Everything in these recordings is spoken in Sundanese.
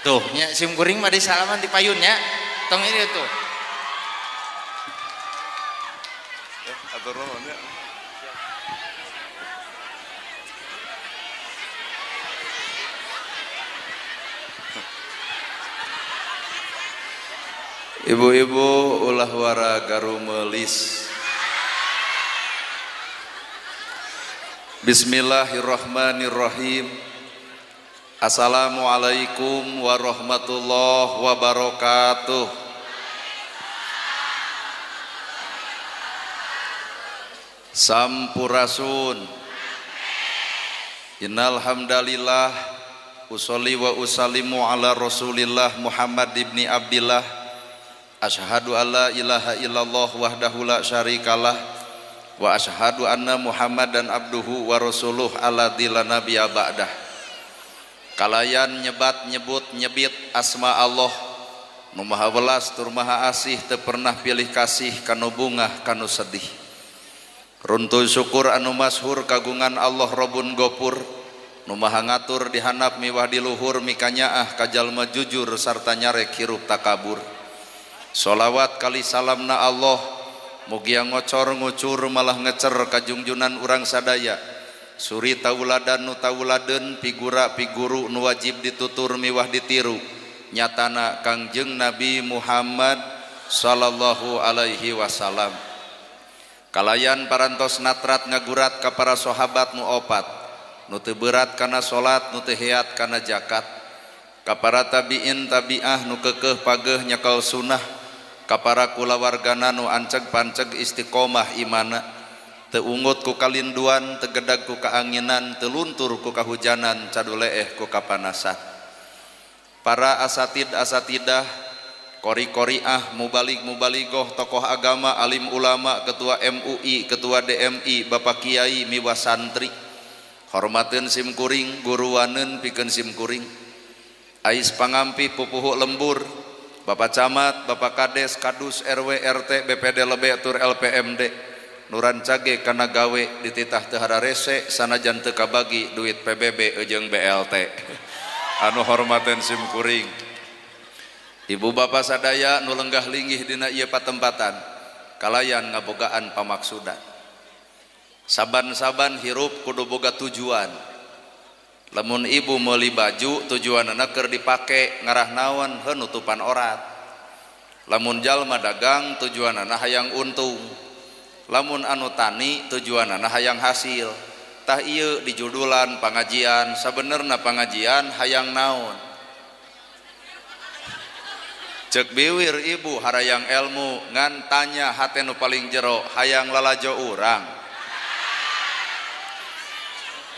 Tuh nya sim kuring mah di salaman di payun nya. Tong ini tuh. Atur nuhun ya. Ibu-ibu ulah wara garumelis. Bismillahirrahmanirrahim. Assalamualaikum warahmatullahi wabarakatuh. Sampurasun. Innal hamdalillah usolli wa usallimu ala Rasulillah Muhammad ibni Abdillah. Asyhadu alla ilaha illallah wahdahu la syarikalah wa asyhadu anna Muhammadan abduhu wa rasuluh alladzi la nabiyya ba'dah. Kalayan nyebat nyebut nyebit asma Allah nu maha welas tur maha asih teu pernah pilih kasih kanu bungah kanu sedih. Runtuy syukur anu masyhur kagungan Allah Robun Gopur nu maha ngatur dihandap miwah di luhur mikanyaah ka jalma jujur sarta nyarek hirup takabur. Sholawat kali salamna Allah mugia ngocor ngucur malah ngecer kajungjunan urang sadaya. Suri tauladan nu tauladeun pigura piguru nu wajib ditutur miwah ditiru nyatana Kangjeng Nabi Muhammad sallallahu alaihi wasallam. Kalayan parantos natrat ngagurat ka para sahabat nu opat nu teu berat kana salat nu teu heat kana zakat, ka para tabiin tabiah nu keukeuh pageuh nyekel sunnah, ka para kulawargana nu anceg panceg istiqomah imana, teu ungut ku kalinduan, teu gedag ku kaanginan, teu luntur ku kahujanan, caduleeh ku kapanasan. Para asatid asatidah, kori-koriah, mubalig mubaligoh, tokoh agama, alim ulama, ketua MUI, ketua DMI, bapak kiai miwah santri, hormateun sim kuring, guruaneun pikeun sim kuring. Ais pangampi pupuhu lembur, Bapak Camat, Bapak Kades, Kadus, RW, RT, BPD lebe tur LPMD, nurancage kana gawe dititah teu hararese sanajan teu kabagi duit PBB jeung BLT. Anu hormateun sim kuring. Ibu bapak sadaya nu lenggah linggih dina ieu patempatan kalayan ngabogaan pamaksudan. Saban-saban hirup kudu boga tujuan. Lamun ibu meuli baju tujuanana keur dipake ngarah naon heuh nutupan orat. Lamun jalma dagang tujuanana hayang untung. Lamun anu tani tujuanana hayang hasil. Tah ieu dijudulan pangajian, sabenerna pangajian hayang naon? Cek biwir ibu harayang ilmu ngan tanya hate nu paling jero hayang lalajo urang.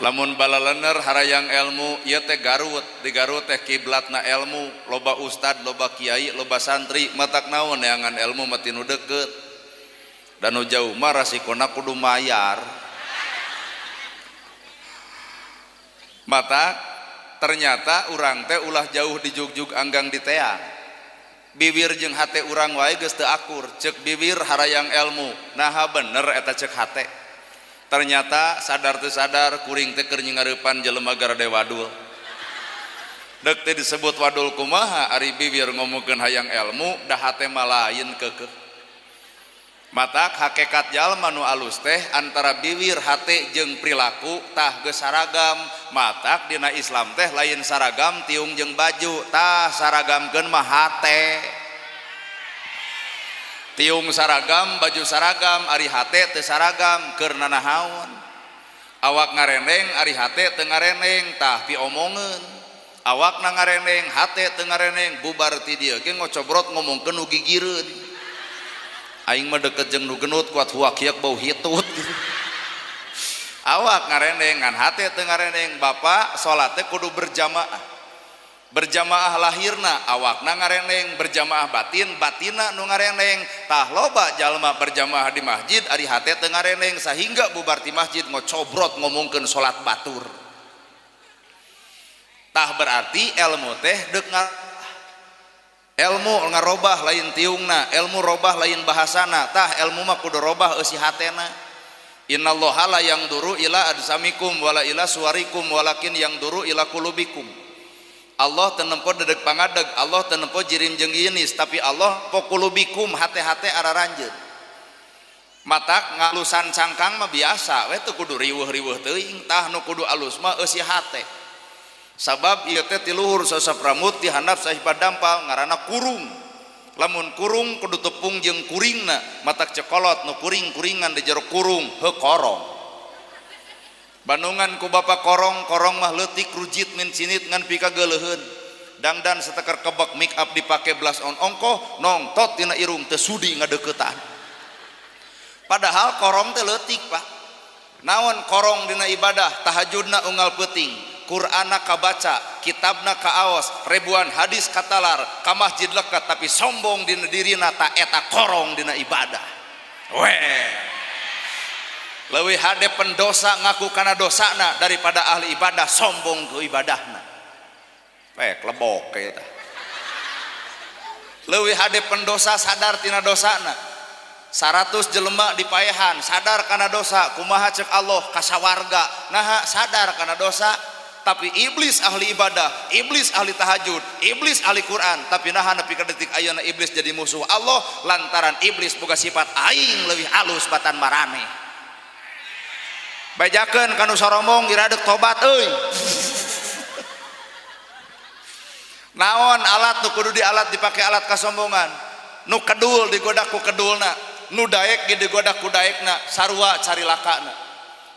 Lamun balalener harayang ilmu ieu teh Garut, di Garut teh kiblatna ilmu, loba ustad, loba kiai, loba santri, matak naon neangan ilmu mah ti nu deukeut. Dan nu jauh mah rasikona kudu mayar. Mata ternyata urang teh ulah jauh dijugjug anggang di teang. Bibir jeung hate urang wae geus teu akur, ceuk bibir harayang ilmu, naha bener eta ceuk hate. Ternyata sadar teu sadar kuring teh keur nyingareupan jelema garade wadul. Deuk teh disebut wadul kumaha ari bibir ngomongkeun hayang ilmu da hate mah lain keukeuh. Matak hakekat jalma nu alus teh antara bibir hate jeung perilaku tah geus saragam. Matak dina Islam teh lain saragam tiung jeung baju, tah saragamkeun mah hate. Tiung saragam, baju saragam, ari hate teu saragam keur nanahaon. Awak ngarendeng, ari hate teu ngarendeng, tah piomongeun. Awakna ngarendeng, hate teu ngarendeng, bubar ti dieu ge ngocobrot ngomongkeun nu gigireun. Aing mah deket jeung nu genut kuat huak-hiak bau hitut. Awak ngarendeng ngan hate teu ngarendeng. Bapak salat teh kudu berjamaah. Berjamaah lahirna awakna ngarendeng, berjamaah batin batina nu ngarendeng. Tah loba jalma berjamaah di masjid ari hate teu ngarendeng sehingga bubar ti masjid ngocobrot ngomongkeun salat batur. Tah berarti ilmu teh deuk ilmu ngarobah lain tiungna, ilmu robah lain bahasana. Tah ilmu mah kudu robah eusi hatena. Innallaha la yangduru ila adsamikum wala ila suwarikum walakin yangduru ila qulubikum. Allah teu nempo dedeg pangadeg, Allah teu nempo jirim jeung geulis, tapi Allah pokulubikum hate-hate araranjeun. Matak ngalusan cangkang mah biasa we, teu kudu riweuh-riweuh teuing, tah nu kudu alus mah eusi hate. Sabab ieu teh ti luhur sosok rambut di handap sahiba dampal ngaranna kurung. Lamun kurung kudu tepung jeung kuringna, matak cekolot nu kuring-kuringan di jero kurung heuh korong. Bandungan ku bapak korong, korong mah leutik rujit min cinit ngan pikageuleuheun. Dangdan seteker kebek make up dipake blush on ongkoh nongtot tina irung teu sudi ngadeuketan. Padahal korong teh leutik Pak. Naon korong dina ibadah, tahajudna unggal peuting, Qur'anna kabaca, kitabna kaaos, ribuan hadis katalar, ka masjid lekat tapi sombong dina dirina ta eta korong dina ibadah. Weh. Leuwih hade pendosa ngaku kana dosana daripada ahli ibadah sombong ke ibadahna. Pek lebok eta. Leuwih hade pendosa sadar tina dosana. 100 jelema dipaehan sadar kana dosa, kumaha cek Allah kasawarga, naha sadar kana dosa. Tapi iblis ahli ibadah, iblis ahli tahajud, iblis ahli Quran, tapi naha nepi ka detik ayeuna iblis jadi musuh Allah lantaran iblis boga sifat aing leuwih alus batan maraneh. Bajakeun kanu soromong iradek tobat euy. Naon alat nu kudu dialat dipake alat kasombongan, nu kedul digoda ku kedulna, nu daek ge digoda ku daekna, sarua carilakana.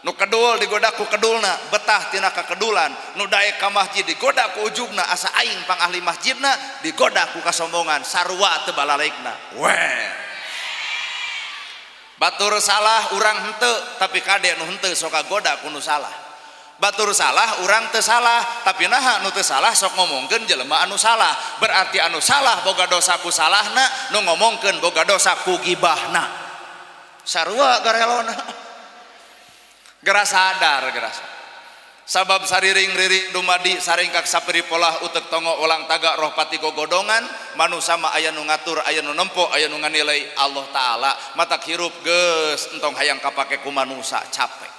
Nu kedul digoda ku kedulna, betah tina kakedulan. Nu daek ka masjid digoda ku ujubna, asa aing pang ahli masjidna digoda ku kasombongan, sarua teu balalaikna. Weh. Batur salah urang henteu, tapi kade nu henteu sok kagoda ku nu salah. Batur salah urang teu salah, tapi naha nu teu salah sok ngomongkeun jelema anu salah. Berarti anu salah boga dosa ku salahna, nu ngomongkeun boga dosa ku gibahna. Sarua garelona. Geura sadar geura. Sabab sariring-riring dumadi saringkak sapiri polah utek tongo ulang tagak roh pati gogodongan, manusa mah aya nu ngatur, aya nu nempo, aya nu nganilai Allah Ta'ala. Matak hirup geus entong hayang kapake ku manusa capek.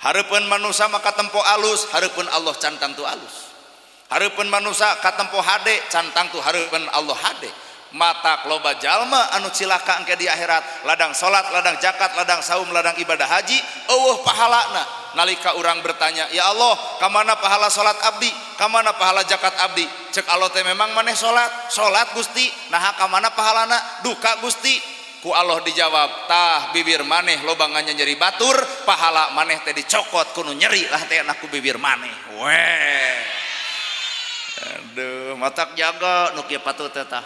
Hareupeun manusa mah katempo alus, hareupeun Allah can tangtu alus. Hareupeun manusa katempo hade, can tangtu hareupeun Allah hade. Matak loba jalma anu cilaka engke di akhirat, ladang salat, ladang zakat, ladang saum, ladang ibadah haji, eueuh pahalana. Nalika urang bertanya, ya Allah, kamana pahala salat abdi? Kamana pahala zakat abdi? Cek Allah teh memang maneh salat, salat Gusti, naha kamana pahalana? Duka Gusti. Ku Allah dijawab, tah bibir maneh loba nganyeri batur, pahala maneh teh dicokot ku nu nyeri lah teh ku bibir maneh. Weh. Aduh, matak jaga nu kieu patut teh tah.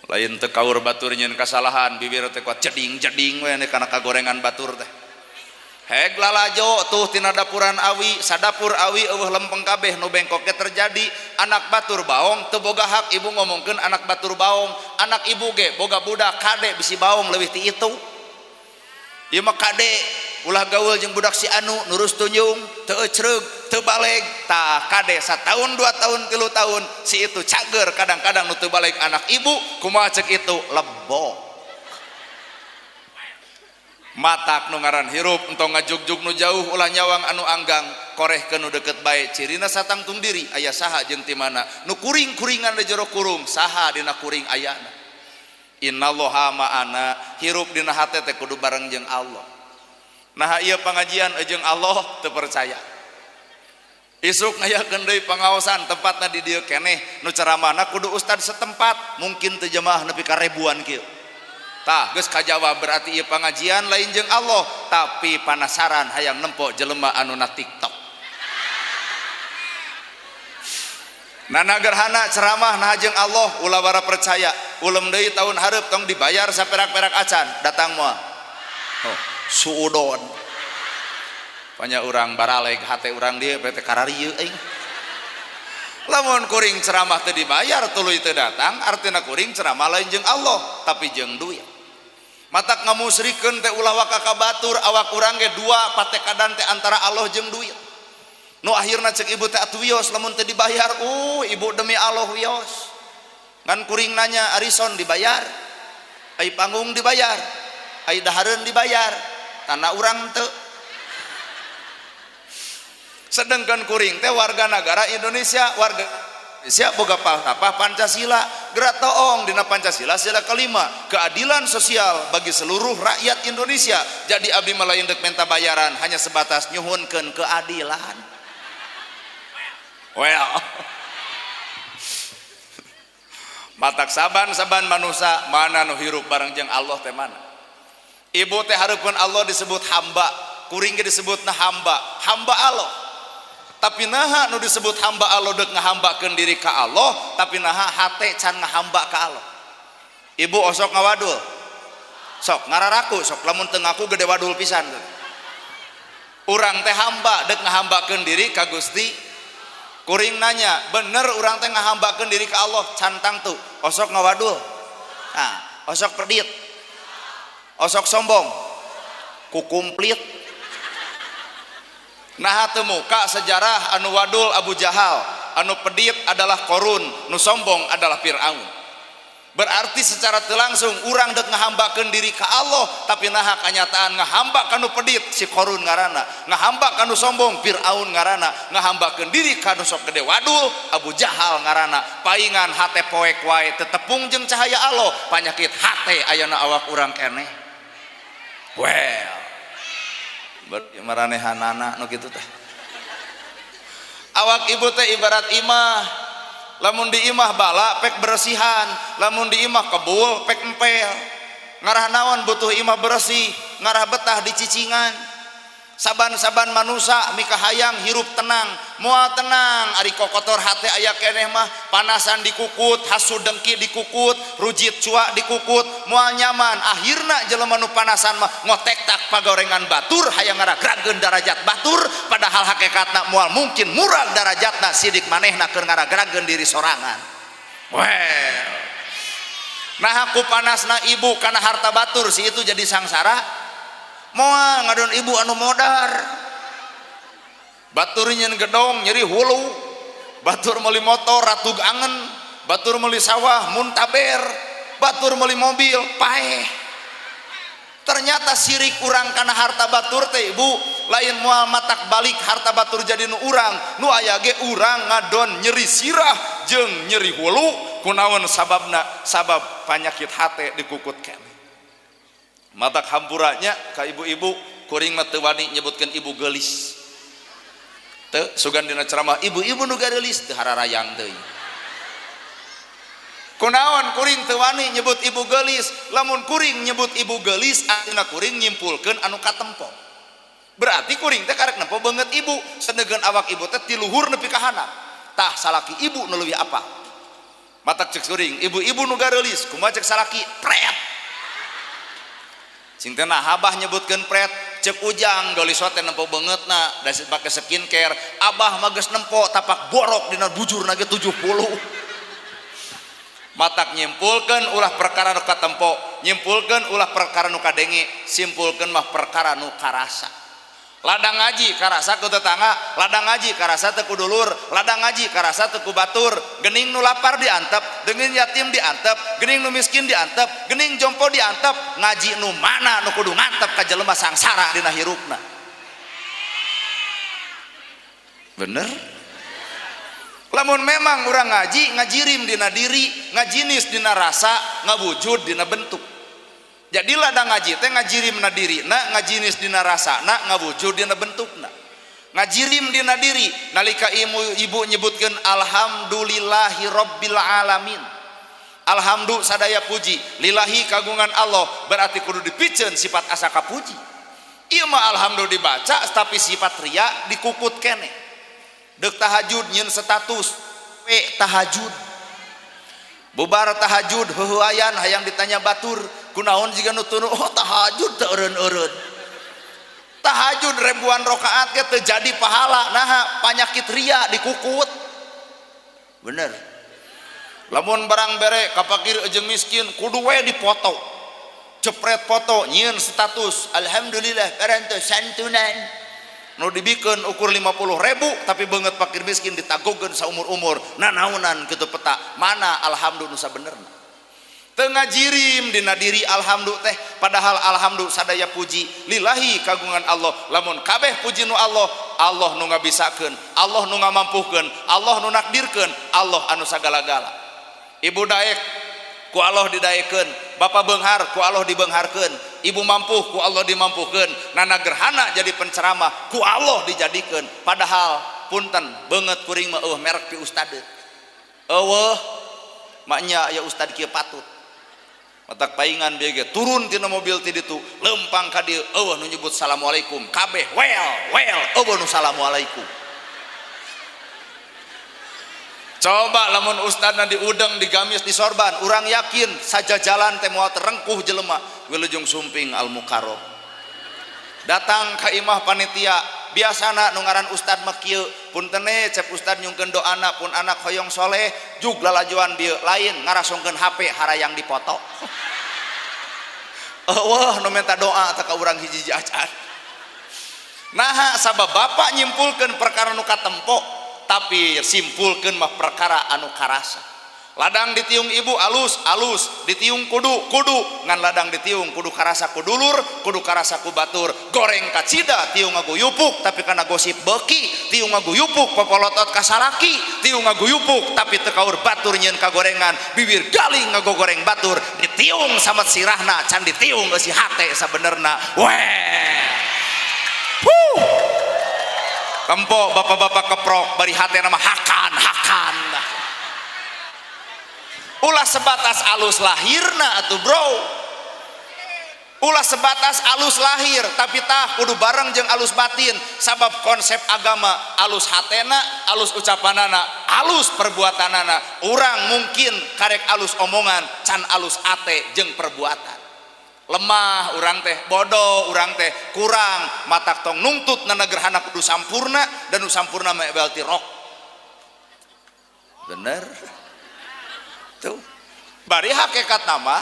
Lain teu kaur batur nyeun kasalahan, bibir teh kuat jeding-jeding we kana kagorengan batur teh. Heg lalajo tuh tina dapuran awi, sadapur awi eueuh lempeng kabeh nu bengkok ge terjadi. Anak batur baong teu boga hak ibu ngomongkeun anak batur baong, anak ibu ge boga budak kade bisi baong leuwih ti itu. Ieu mah kade ulah gaul jeung budak si anu nurus tunjung, teu ecreug, teu baleg. Tah kade satahun 2 tahun 3 tahun si itu cager, kadang-kadang nu teu baleg anak ibu kumaha cek itu lebok. Matak nu ngaran hirup entong ngajugjug nu jauh ulah nyawang anu anggang koreh ke nu deket bae cirina satangtung diri aya saha jeung ti mana nu kuring-kuringan di jero kurung saha dina kuring ayana. Innallaha ma'ana, hirup dina hate teh kudu bareng jeung Allah. Nah ieu pangajian jeung Allah teu percaya. Isuk ngayakeun deui pangaosan tempatna di dieu keneh nu ceramahna kudu ustad setempat, mungkin teu jemaah nepi ka ribuan kieu. Tah geus kajawab berarti ieu pangajian lain jeung Allah, tapi panasaran hayang nempo jelema anu na TikTok. Nana gerhana ceramah nah jeung Allah ulah wara percaya, ulem deui tahun hareup tong dibayar saperak-perak acan datang moal. Oh, suudon. Banyak urang baraleg hate urang dieu teh kararieu aing. Lamun kuring ceramah teu dibayar tuluy teu datang, artina kuring ceramah lain jeung Allah tapi jeung duit. Matak ngamusrikeun teh ulah waka ka batur, awak urang ge dua patekadan teh antara Allah jeung duit. Nu akhirna cek ibu teh atuh wios lamun teu dibayar, ibu demi Allah wios. Ngan kuring nanya arison dibayar, ai panggung dibayar, ai dahareun dibayar, tanah urang teu. Sedangkan kuring teh warga negara Indonesia, warga Indonesia boga palsafah Pancasila, gerak toong dina Pancasila sila kelima, keadilan sosial bagi seluruh rakyat Indonesia. Jadi abdi mah lain dek minta bayaran, hanya sebatas nyuhunkeun keadilan. Well, matak saban-saban manusia mana nu hirup bareng jeung Allah teh mana. Ibu teh hareupeun Allah disebut hamba, kuring ge disebutna hamba, hamba Allah. Tapi naha nu disebut hamba Allah dek ngahambakeun diri ka Allah, tapi naha hate can ngahamba ka Allah. Ibu osok ngawadul, sok ngararaku, sok lamun teu ngaku gede wadul pisan. Urang teh hamba dek ngahambakeun diri ka Gusti. Kuring nanya, bener urang teh ngahambakeun diri ka Allah can tangtu, osok ngawadul, nah, osok pedit, osok sombong, kukumplit. Nah teu muka sejarah anu wadul Abu Jahal, anu pedit adalah Korun, nu sombong adalah Fir'aun. Berarti secara teu langsung urang dek ngahambakeun diri ka Allah, tapi naha kanyataan ngahamba kanu pedit si Korun ngaranna, ngahamba kanu sombong Fir'aun ngaranna, ngahambakeun diri kanu sok gede wadul Abu Jahal ngaranna. Paingan hate poek wae tetepung jeung cahaya Allah, panyakit hate ayana awak urang keneh. Well, maranehanana nu kitu teh. Awak ibu teh ibarat imah, lamun di imah bala pek bersihan, lamun di imah kebul pek empel. Ngarah naon butuh imah bersih, ngarah betah di cicingan. Saban-saban manusia mikahayang hirup tenang, moal tenang ari kokotor hate aya keneh mah, panasan dikukut, hasud dengki dikukut, rujit cuak dikukut, moal nyaman. Akhirna jelema nu panasan mah ngotek tak pagorengan batur, hayang ngaragrageun darajat batur, padahal hakikatna moal mungkin murag darajatna sidik manehna keur ngaragrageun diri sorangan. Well, nah aku panasna ibu karena harta batur si itu jadi sangsara. Moal ngadon ibu anu modar, batur nyen gedong nyeri hulu, batur meuli motor ratug angen, batur meuli sawah muntaber, batur meuli mobil paeh. Ternyata sirik urang kana harta batur teh ibu, lain moal matak balik harta batur jadi nu urang, nu aya ge urang ngadon nyeri sirah jeung nyeri hulu. Kunaon sababna? Sabab panyakit hate dikukut keneh. Matak hampuranya ka ibu-ibu, kuring mah teu wani nyebutkeun ibu geulis. Teu sugan dina ceramah ibu-ibu nu geulis teu hararayang deui. Kunaon kuring teu wani nyebut ibu geulis? Lamun kuring nyebut ibu geulis artina kuring nyimpulkeun anu katempo. Berarti kuring teh karek nempo beungeut ibu, sedengkeun awak ibu teh ti luhur nepi ka handap. Tah salaki ibu nu leuwih apa? Matak cek kuring, ibu-ibu nu gareulis kumaha cek salaki? Pret. Cing teh nah abah nyebutkeun pret, cek ujang geulis teh nempo beungeutna da pake skincare, abah mah geus nempo tapak borok dina bujurna ge 70. Matak nyimpulkeun ulah perkara nu katempo, nyimpulkeun ulah perkara nu kadenge, simpulkeun mah perkara nu karasa. Ladang ngaji karasa ku tetangga, ladang ngaji karasa teu ku dulur, ladang ngaji karasa teu ku batur. Gening nu lapar diantep, gening yatim diantep, gening nu miskin diantep, gening jompo diantep. Ngaji nu mana nu kudu ngantep ka jelema sangsara dina hirupna. Bener? Lamun memang urang ngaji, ngajirim dina diri, ngajinis dina rasa, ngawujud dina bentuk. Jadi ladang ngaji teh ngajirim na diri, na ngajinis dina rasa, na ngawujud dina bentukna. Ngajirim dina diri, nalika ibu nyebutkeun alhamdulillahi rabbil alamin. Alhamdu sadaya puji, lillahi kagungan Allah, berarti kudu dipiceun sifat asa kapuji. Ieu mah alhamdulillah dibaca tapi sifat ria dikukut keneh. Dek tahajud nyeun status p tahajud. Bubar tahajud heuheuayan hayang ditanya batur, kunaon jiga nu tunu, oh tahajud teu eureun-eureun. Tahajud ribuan rakaat ge teu jadi pahala, naha panyakit ria dikukut. Bener. Lamun barang bere ka fakir jeung miskin kudu we dipoto. Cepret foto nyieun status alhamdulillah parantos santunan. Nu dibikeun ukur 50.000 tapi beungeut fakir miskin ditagogeun saumur-umur nanaonan kitu peta mana alhamdulillah nu sabenerna. Teu ngajirim dina diri alhamdulillah teh, padahal alhamdulillah sadaya puji lillahi kagungan Allah. Lamun kabeh puji nu Allah Allah nu ngabisakeun, Allah nu ngamampuhkeun, Allah nu nakdirkeun, Allah anu sagala-gala. Ibu daek ku Allah didaekeun, bapak beunghar ku Allah dibeungharkeun, ibu mampuh ku Allah dimampuhkeun, nana gerhana jadi penceramah ku Allah dijadikeun. Padahal punten beungeut kuring mah eueuh merek pi ustad. Eueuh maknya ya ustad kieu patut. Matak paingan bieu ge turun tina mobil ti ditu, lempang ka dieu eueuh nu nyebut assalamualaikum, kabeh wel wel eueuh nu assalamualaikum. Coba lamun ustadna diudeng, digamis, disorban, urang yakin saja jalan teh moal terengkuh jelema. Wilujeng sumping Al Mukarram. Datang ka imah panitia, biasana nu ngaran ustad mah kieu, puntene cep ustad nyungkeun doana pun anak hoyong soleh, jug lalajoan dieu lain ngarasongkeun HP harayang dipoto. Eueuh nu minta doa teh ka urang hiji-hiji acan. Naha sabab bapak nyimpulkeun perkara nu katempo, tapi simpulkeun mah perkara anu karasa. Ladang ditiung ibu alus alus, ditiung kudu kudu, ngan ladang ditiung kudu karasa ku dulur, kudu karasa ku batur. Goreng kacida tiung ngaguyupuk tapi kana gosip beuki, tiung ngaguyupuk popolotot ka salaki, tiung ngaguyupuk tapi teu kaur batur nyieun kagorengan, bibir galing ngagogoreng batur, ditiung samet sirahna can ditiung eusi hate sabenerna. Weh. Huh. Tempo bapak-bapak keprok bari hate nama hakan hakan. Ulah sebatas alus lahirna atuh bro, ulah sebatas alus lahir tapi tah kudu bareng jeung alus batin. Sabab konsep agama alus hatena, alus ucapanana, alus perbuatanana. Urang mungkin karek alus omongan can alus ate jeung perbuatan. Lemah urang teh, bodoh urang teh, kurang matak tong nungtut nana gerhana kudu sampurna, dan nu sampurna mah berarti rok. Bener tuh. Bari hakikat nama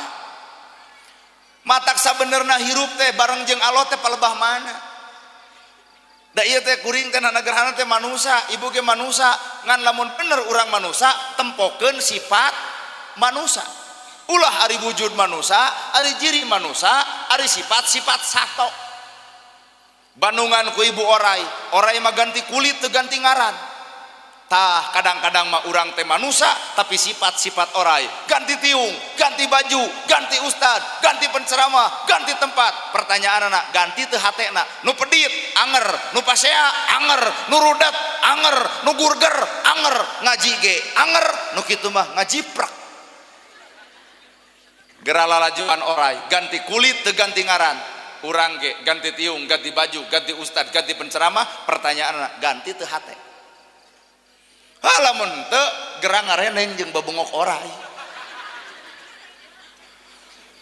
matak sabenerna hirup teh bareng jeung Allah teh palebah mana. Da ieu teh kuring teh nana gerhana teh manusa, ibu ge manusa, ngan lamun bener urang manusa tempokeun sifat manusa. Ulah ari wujud manusa, ari jiri manusa, ari sifat-sifat sato. Bandungan ku ibu orai, orai mah ganti kulit teu ganti ngaran. Tah kadang-kadang mah urang teh manusa tapi sifat-sifat orai, ganti tiung, ganti baju, ganti ustad, ganti penceramah, ganti tempat. Pertanyaanana ganti teu hatena? Nu pedit anger, nu pasea anger, nu rudet anger, nu gurger anger, ngaji ge anger, nu kitu mah ngajiprak. Geura lalajoan orai, ganti kulit teu ganti ngaran. Urang ge ganti tiung, ganti baju, ganti ustad, ganti penceramah, pertanyaanana ganti teu hate? Lamun teu gerang ngareneng jeung babengok orai.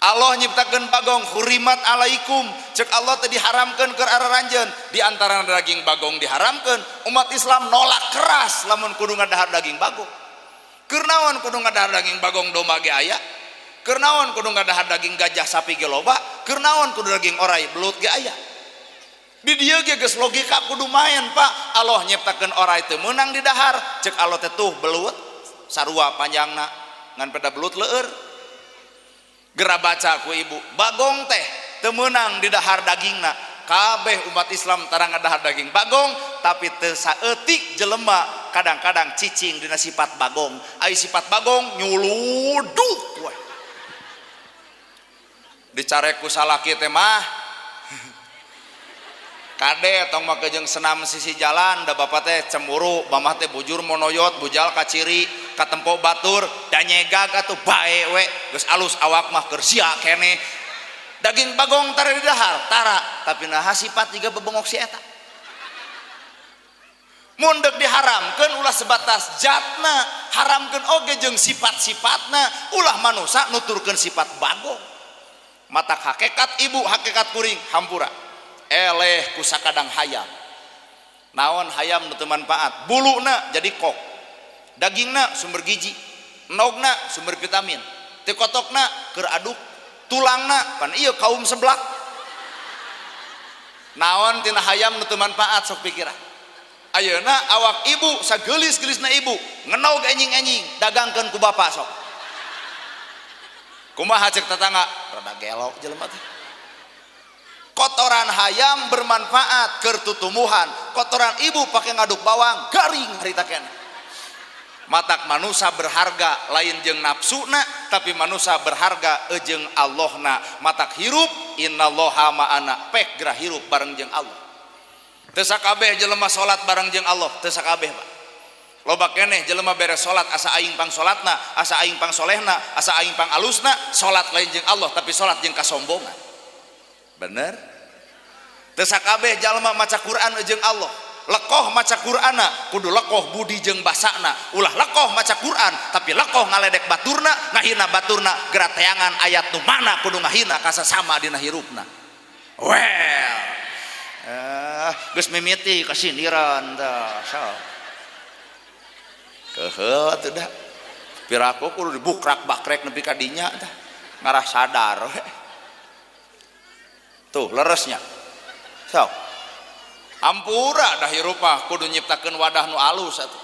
Allah nyiptakeun bagong, hurimat alaikum, cek Allah teh diharamkeun keur araranjeun. Di antara daging bagong diharamkeun, umat Islam nolak keras lamun kudu ngadahar daging bagong. Keur naon kudu ngadahar daging bagong, domba ge aya? Keur naon kudu ngadahar daging gajah, sapi ge loba? Keur naon kudu daging orai, belut ge aya? Di dieu ge geus logika kudu main, Pak. Allah nyiptakeun orai teu meunang didahar, cek Allah teh tuh belut sarua panjangna ngan peda belut leur. Gera baca ku ibu, bagong teh teu meunang didahar dagingna. Kabeh umat Islam tarang ngadahar daging bagong, tapi teu saeutik jelema kadang-kadang cicing dina sifat bagong. Ai sifat bagong nyuluduk we. Dicarek ku salaki teh mah kade tong make jeung senam sisi jalan, da bapak teh cemburu, mamah teh bujur monoyot, bujal kaciri, katempo batur, da nyegag atuh bae we, geus alus awak mah keur sia keneh. Daging bagong tara didahar, tara, tapi naha sifat jiga bebengok si eta. Mun deuk diharamkeun ulah sebatas jatna, haramkeun oge jeung sifat-sifatna, ulah manusa nuturkeun sifat bagong. Matak hakikat ibu, hakikat kuring hampura. Eleh ku sakadang hayam. Naon hayam nu teu manfaat? Buluna jadi kok, dagingna sumber gizi, endogna sumber vitamin, teu kotokna keur aduk, tulangna pan ieu kaum seblak. Naon tina hayam nu teu manfaat sok pikiran. Ayeuna awak ibu sageulis-geulisna ibu ngenog enjing-enjing dagangkeun ku bapak sok. Kumaha cek tetangga? Rada gelok jelema teh. Kotoran hayam bermanfaat keur tutumbuhan, kotoran ibu pakai ngaduk bawang garing harita keneh. Matak manusia berharga lain jeung nafsuna tapi manusia berharga jeung Allahna. Matak hirup innallaha ma'ana, pek gerah hirup bareng jeung Allah. Teu sakabeh jelema salat bareng jeung Allah, teu sakabeh Pak. Loba keneh jelema beres salat asa aing pang salatna, asa aing pang solehna, asa aing pang alusna, salat lain jeung Allah tapi salat jeung kasombongan. Bener? Teu sakabeh jalma maca Quran jeung Allah. Lekoh maca Qur'ana kudu lekoh budi jeung basana, ulah lekoh maca Quran tapi lekoh ngaledek baturna, ngahina baturna, gerateangan ayat nu mana kudu ngahina ka sasama dina hirupna. Well, geus mimiti kasindiran tah sok. Keheul atuh da. Piraku kudu dibukrak bakrek nepi ka dinya tah. Ngarah sadar we. Tuh leresnya. Sok. Ampura dah hirup mah kudu nyiptakeun wadah nu alus atuh.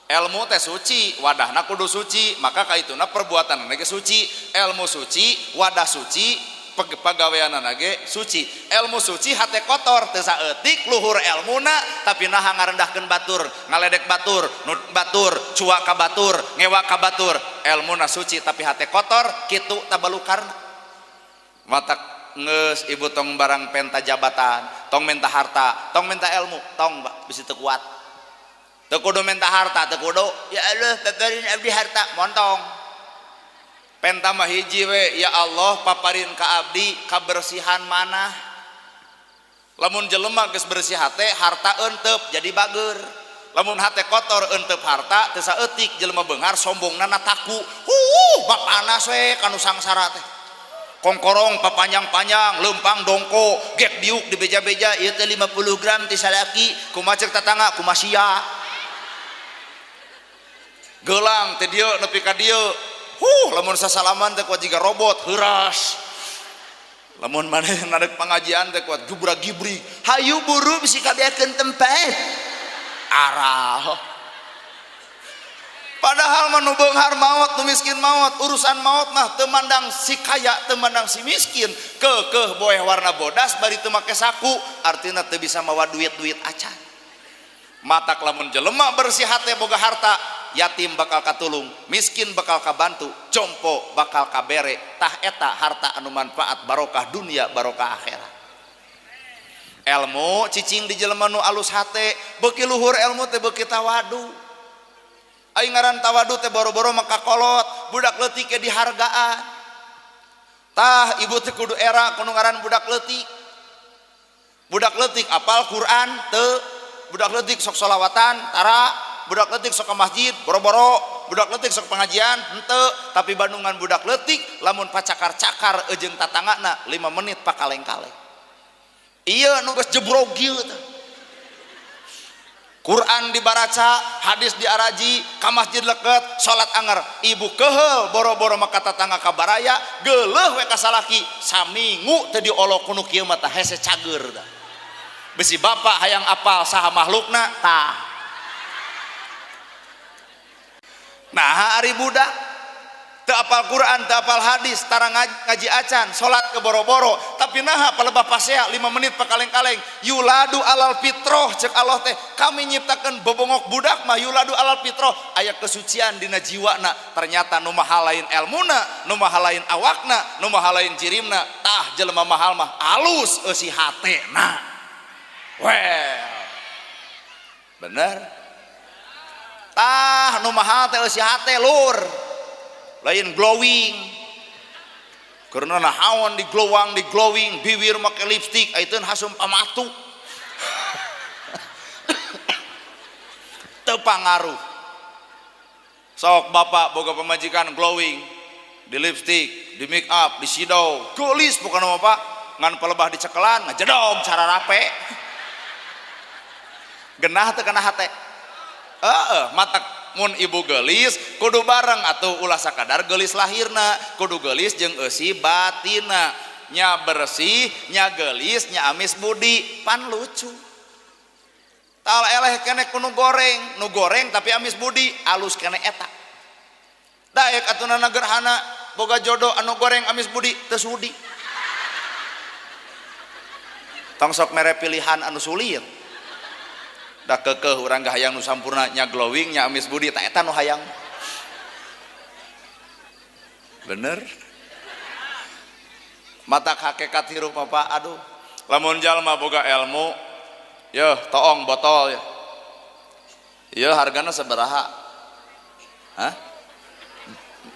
Ilmu teh suci, wadahna kudu suci, maka kaituna perbuatanna ge suci. Ilmu suci, wadah suci, pagaweanana ge suci. Ilmu suci hate kotor teu saeutik luhur elmuna tapi naha ngarendahkeun batur, ngaledek batur, nu batur, cuak ka batur, ngewa ka batur. Elmuna suci tapi hate kotor kitu tabalukarna. Matak ngeus ibu tong barang penta jabatan, tong minta harta, tong minta ilmu, tong Pak bisi teu kuat. Teu kudu minta harta, teu kudu ya Allah paparin abdi harta, montong. Penta mah hiji we, ya Allah paparin ka abdi kabersihan manah. Lamun jelema geus bersih hate, harta eunteup jadi bager. Lamun hate kotor eunteup harta teu saeutik jelema beunghar sombongna taku. Bapanas we kanu sangsara teh. Kongkorong papanjang-panjang, lempang dongko, gek diuk di beja-beja, ieu teh 50 gram ti salaki, kumaha ceuk tatangga, kumaha sia. Gelang teh dieu nepi ka dieu. Huh, lamun sasalaman teh kuat jiga robot, heuras. Lamun maneh narek pangajian teh kuat gubra-gibri. Hayu buru bisi kabeakeun tempat. Arah. Padahal mah nu beunghar maot, nu miskin maot, urusan maot mah teu mandang si kaya, teu mandang si miskin. Keukeuh boeh warna bodas bari teu make saku, artina teu bisa mawa duit-duit acan. Matak lamun jelema bersih hate boga harta, yatim bakal katulung, miskin bakal kabantu, jompo bakal kabere. Tah eta harta anu manfaat barokah dunia barokah akhirat. Ilmu cicing di jelema nu alus hate, beuki luhur ilmu teh beuki tawadu. Aing ngaran tawadu teh boro-boro maka kolot, budak leutik ge dihargaan. Tah ibu teh kudu era kudu ngaran budak leutik. Budak leutik apal Quran teu, budak leutik sok solawatan tara, budak leutik sok ke masjid boro-boro, budak leutik sok pengajian henteu, tapi bandungan budak leutik lamun pacakar-cakar jeung tatanggana 5 menit pakaleng-kaleng. Ieu nu geus jebrog ieu teh. Quran dibaraca, hadis diaraji, ka masjid leket, salat anger, ibu keheul boro-boro maka tatangga ka baraya, geuleuh we ka salaki, saminggu teu diolok ku nu kieu mah tah hese cager tah. Bisi bapak hayang apal saha makhlukna tah. Nah ari budak teu apal Quran, teu apal hadis, tara ngaji acan, salat ke boro-boro, tapi naha palebah pasea 5 menit pakaleng-kaleng, yuladu alal fitroh cek Allah teh, kami nyiptakeun bobongok budak mah yuladu alal fitroh, aya kesucian dina jiwana, ternyata nu maha lain elmuna, nu maha lain awakna, nu maha lain jirimna, tah jelema mahal mah alus eusi hatena. Well. Bener? Tah nu mahal teh eusi hate lur. Lain glowing karena nahaon di glowang di glowing bibir make lipstick aiteun hasum pamatu teu pangaruh. Sok bapak boga pamajikan glowing di lipstick di make up di sido geulis bukan nama pak ngan palebah dicekelan ngajedog cara rape genah teu kana hate. Heeh, matak mun ibu gelis kudu bareng atuh ulah sakadar gelis lahirna kudu gelis jeung eusi batina, nya bersih nya gelis nya amis budi pan lucu. Tal eleh kene ku nu goreng tapi amis budi alus kene eta. Daek atunana gerhana boga jodoh anu goreng amis budi teu sudi. Tong sok mere pilihan anu sulit. Da keukeuh urang ge hayang nu sampurna nya glowing nya amis budi ta eta nu hayang. Bener? Mata hakikat hirup apa? Aduh. Lamun jalma boga ilmu, yeuh toong botol ya. Yeuh hargana sabaraha? Hah?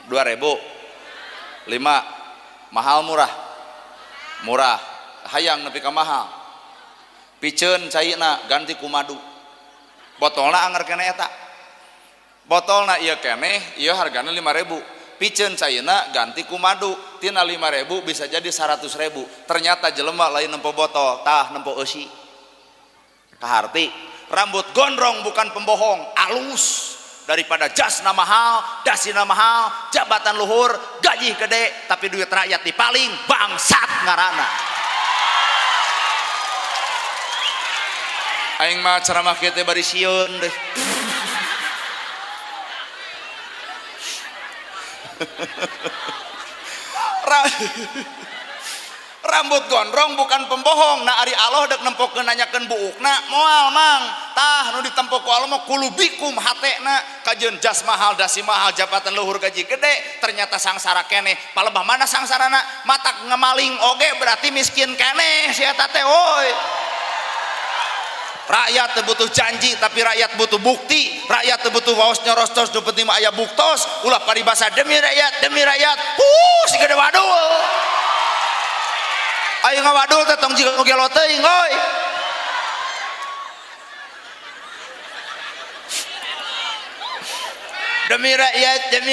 2.000. 5. Mahal murah? Murah. Hayang nepi ka mahal. Piceun caina ganti ku madu. Botolna anger keneh eta. Botolna ieu keneh, ieu hargana 5.000. Piceun caina ganti ku madu. Tina 5.000 bisa jadi 100.000. Ternyata jelema lain nempo botol, tah nempo eusi. Kaharti, rambut gondrong bukan pembohong, alus daripada jasna mahal, dasina mahal, jabatan luhur, gaji gede, tapi duit rakyat dipaling, bangsat ngarana. Aing mah ceramah kieu teh bari sieun deh. Rambut gondrong bukan pembohong. Nah ari Allah dek nempokeun nanyakeun buukna moal mang. Tah nu ditempo ku Allah mah kulubikum hatena kajeun jas mahal dasi mahal jabatan luhur gaji gede ternyata sangsara keneh. Palebah mana sangsarana? Matak ngemaling oge berarti miskin keneh si eta teh woi. Rakyat teu butuh janji tapi rakyat butuh bukti. Rakyat teu butuh waos nyorostos nu penting mah aya buktos. Ulah paribasa demi rakyat demi rakyat. Si gede wadul. Ayo ngawadul teh tong jiga nu gelo teuing euy. Demi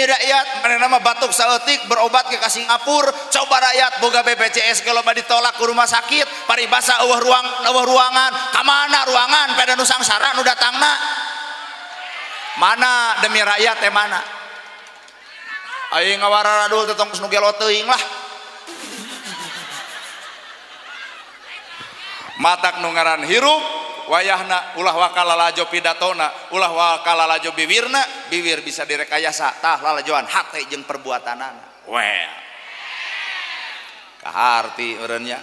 rakyat, manehna mah batuk saeutik berobat ke Singapura, coba rakyat boga BPJS ge loba ditolak ke rumah sakit, paribasa eueuh ruang, eueuh ruangan, ka mana ruangan pada nu sangsara nu datangna? Mana demi rakyat teh mana? Ayo ngawararadul teh tong nu gelo teuing lah. Matak nu ngaran hirup wayahna ulah waka lalajo pidatona, ulah waka lalajo biwirna, biwir bisa direkayasa tah lalajoan hate jeung perbuatanana. Well. Kaharti eureun nya.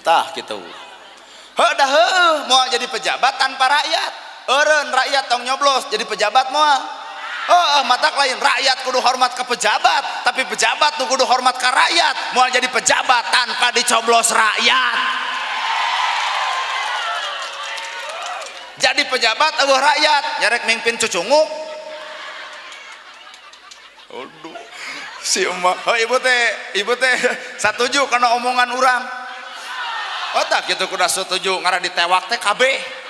Tah kitu. Heuh dah heueuh moal jadi pejabat tanpa rakyat. Eureun rakyat tong nyoblos jadi pejabat moal. Heueuh matak lain rakyat kudu hormat ke pejabat, tapi pejabat nu kudu hormat ka rakyat, moal jadi pejabat tanpa dicoblos rakyat. Jadi pejabat eueuh rakyat, nyarek mimpin cucunguk. Aduh, si emak. Oh, ibu teh satuju kana omongan urang. Oh tak kitu kudu setuju ngarah ditewak teh kabeh.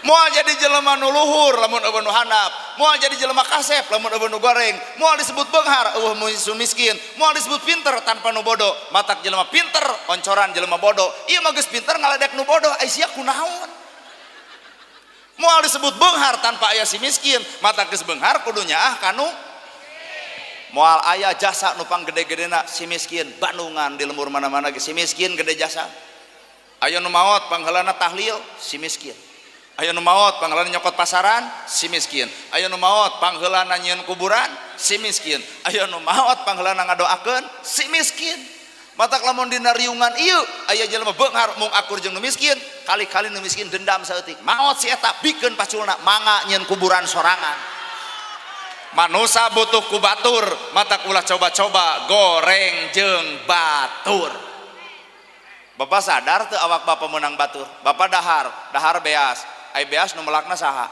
Moal jadi jelema nu luhur lamun eueuh nu handap, moal jadi jelema kasep lamun eueuh nu goreng, moal disebut beunghar eueuh nu miskin, moal disebut pinter tanpa nu bodoh. Matak jelema pinter oncoran jelema bodoh. Ieu mah geus pinter ngaledek nu bodoh, ai sia kunaon? Moal disebut beunghar tanpa aya si miskin, matak geus beunghar kudu nyaah kanu moal aya jasa nu panggede-gedena si miskin, Bandungan di lembur mana-mana ge si miskin gede jasa. Aya nu maot pangheulana tahlil si miskin. Aya nu maot pangheulana nyokot pasaran si miskin. Aya nu maot pangheulana nyieun kuburan si miskin. Aya nu maot pangheulana ngadoakeun si miskin. Matak lamun dina riungan ieu aya jelema beunghar mung akur jeung nu miskin, kali-kali nu miskin dendam saeutik. Maot si eta bikeun paculna mangga nyieun kuburan sorangan. Manusa butuh ku batur, matak ulah coba-coba goreng jeung batur. Bapak sadar teu awak bapak meunang batur? Bapak dahar, dahar beas. Ai beas nu melakna saha?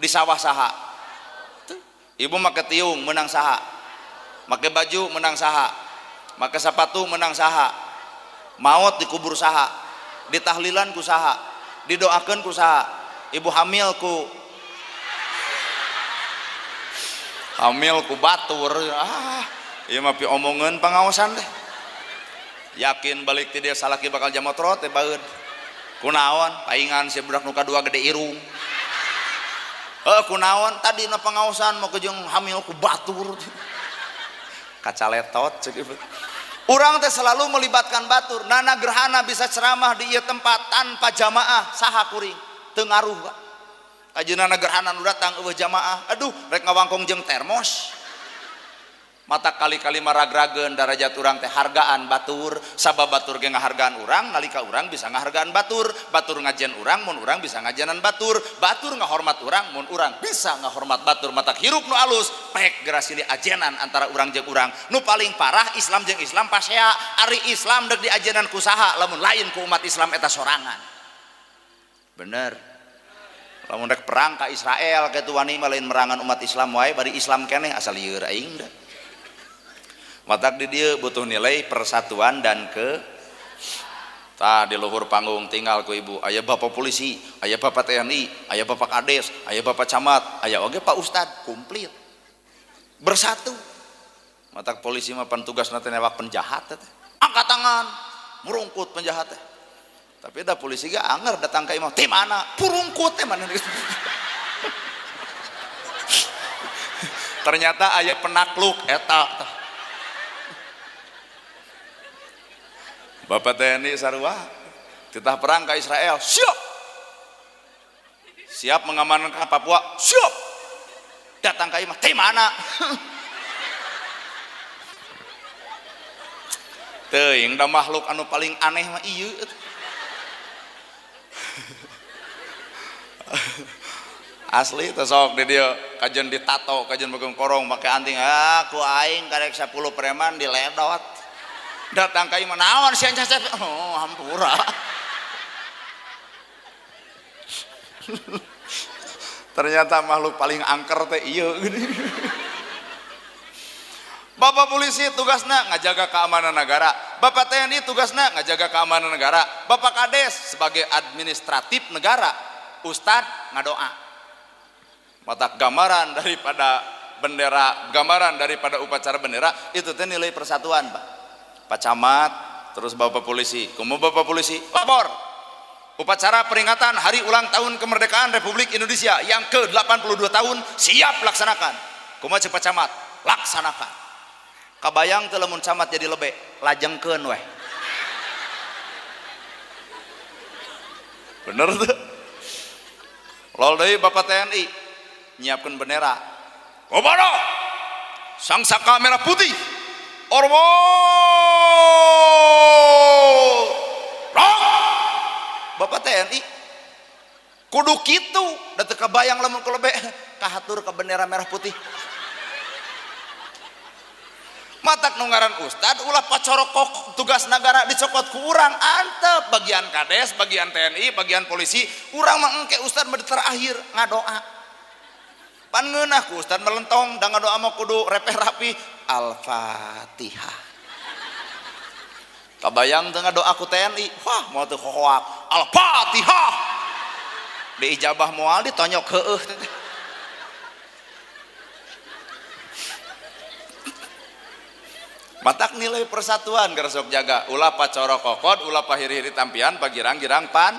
Di sawah saha? Tuh. Ibu make tiung meunang saha? Make baju meunang saha? Make sepatu meunang saha? Maot dikubur saha? Ditahlilan ku saha? Didoakeun ku saha? Ibu hamil ku batur. Ah, ieu mah pi omongeun pangaosan teh. Yakin balik ti dia salaki bakal jamotrot teh baeud. Kunaon paingan si budak nu kadua gede irung. Kunaon tadi na pangaosan mau jeung hamil ku batur. Kacaletot cek ieu. Urang teh selalu melibatkan batur. Nana gerhana bisa ceramah di ieu tempat tanpa jamaah saha kuring teu ngaruh Pak. Ajeunana gerhana nu datang eueuh jamaah. Aduh rek ngawangkong jeung termos. Mata kali-kali maragrageun darajat urang teh hargaan batur, sabab batur ge ngahargaan urang nalika urang bisa ngahargaan batur, batur ngajen urang mun urang bisa ngajenan batur, batur ngahormat urang mun urang bisa ngahormat batur. Mata hirup nu alus pek geura silih ajenan antara urang jeung urang. Nu paling parah Islam jeung Islam pasea, ari Islam deuk diajenan ku saha lamun lain ku umat Islam eta sorangan. Bener. Lamun rek perang ka Israel kitu wani mah lain merangan umat Islam wae, bari Islam keneh asal lieur aing da. Matak di dieu butuh nilai persatuan dan ke tah di luhur panggung tinggal ku ibu, aya bapak polisi, aya bapak TNI, aya bapak kades, aya bapak camat, aya oge pak ustad, komplit bersatu. Matak polisi mah pan tugasna teh newak penjahat teh, angkat tangan murungkut penjahat teh. Tapi da polisi ge anger datang ka imah, ti mana purungkut teh mana. Ternyata aya penakluk eta tah. Bapak TNI sarua titah perang ka Israel, siap. Siap mengamankan Papua, siap. Datang ka imah, ti mana? Teuing da makhluk anu paling aneh mah ieu. Asli teh sok di dieu kajen ditato, kajen megang korong make anting, ah ku aing karek 10 preman diledot. Datang ka imah naon sia cecep, oh hampura. Ternyata makhluk paling angker teh ieu gini. Bapak polisi tugasna ngajaga keamanan negara, Bapak TNI tugasna ngajaga keamanan negara, Bapak Kades sebagai administratif negara, Ustad ngadoa. Mata gambaran daripada bendera, gambaran daripada upacara bendera itu teh nilai persatuan, Pak. Pak Camat, terus Bapak Polisi, kumaha Bapak Polisi, lapor. Upacara peringatan Hari Ulang Tahun Kemerdekaan Republik Indonesia yang ke-82 tahun siap laksanakan. Kumaha ceuk Pak Camat, laksanakan. Kabayang teu lamun camat jadi lebe, lajengkeun weh. Bener teu? Lol deui Bapak TNI nyiapkeun bendera. Kobodo! Sang Saka Merah Putih. Ormo! Rok! Bapak TNI kudu kitu, da teu kabayang lamun kulebe kahatur ka bendera merah putih. Matak nu ngaran ustad ulah pacorokok tugas negara dicokot ku urang, antep bagian kades, bagian TNI, bagian polisi, urang mah engke ustad mah terakhir ngadoa. Pan ngeunah ku ustad melentong da ngadoa mah kudu repeh rapi. Al-Fatihah. Kabayang teu ngadoa ku TNI, wah moal teu hohoak. Al-Fatihah. Diijabah moal ditonyok heueuh teh. Matak nilai persatuan keur sok jaga, ulah pacorokokod, ulah pahiri-hiri tampian, pagirang-girang pan.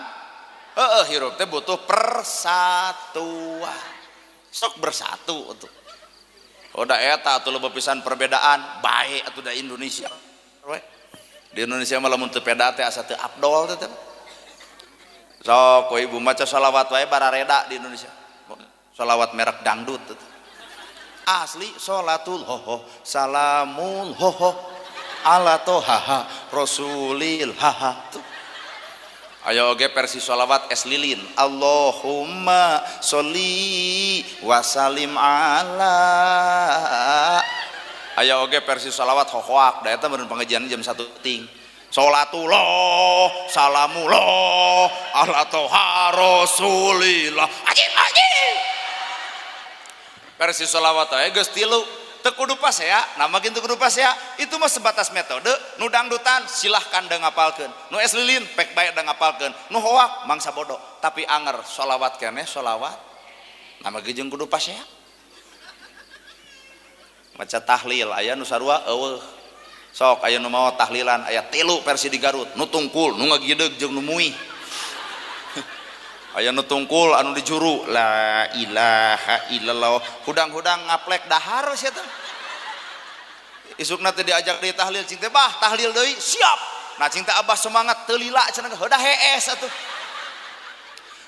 Heueuh hirup teh butuh persatuan. Sok bersatu atuh. Oh da eta atuh loba pisan perbedaan, bae atuh da Indonesia. Di Indonesia mah lamun teu peda teh asa teu abdol teh. Sok ku ibu maca shalawat wae barareda di Indonesia. Shalawat merek dangdut teh. Asli sholatul hoho salamul hoho ala tohaha rasulil haha. Tuh. Ayo oge versi sholawat es lilin. Allahumma sholli wa salim ala. Ayo oge versi sholawat hohoak. Da eta meureun pengajian jam 1 ting. Sholatullah salamullah ala toha rasulillah. Ajib ajib. Versi sholawat aja geus tilu. Teu kudu pasea, nama ge teu kudu pasea. Itu mah sebatas metode. Nu dangdutan silahkan da ngapalkeun. Nu es lilin pek bae da ngapalkeun. Nu hoak mangsa bodoh. Tapi anger sholawat keneh sholawat. Nama ge jeung kudu pasea. Maca tahlil aya nu sarua eueuh. Sok aya nu mawa tahlilan aya tilu versi di Garut. Nu tungkul, nu ngagideg jeung nu muih. Aya nu tungkul anu dijuru la ilaha illallah, hudang-hudang ngaplek dahar sia teh. Isukna teh diajak deui tahlil cing teh bah tahlil deui siap. Nah cing teh abah semangat teu lila cenah heudah hees atuh.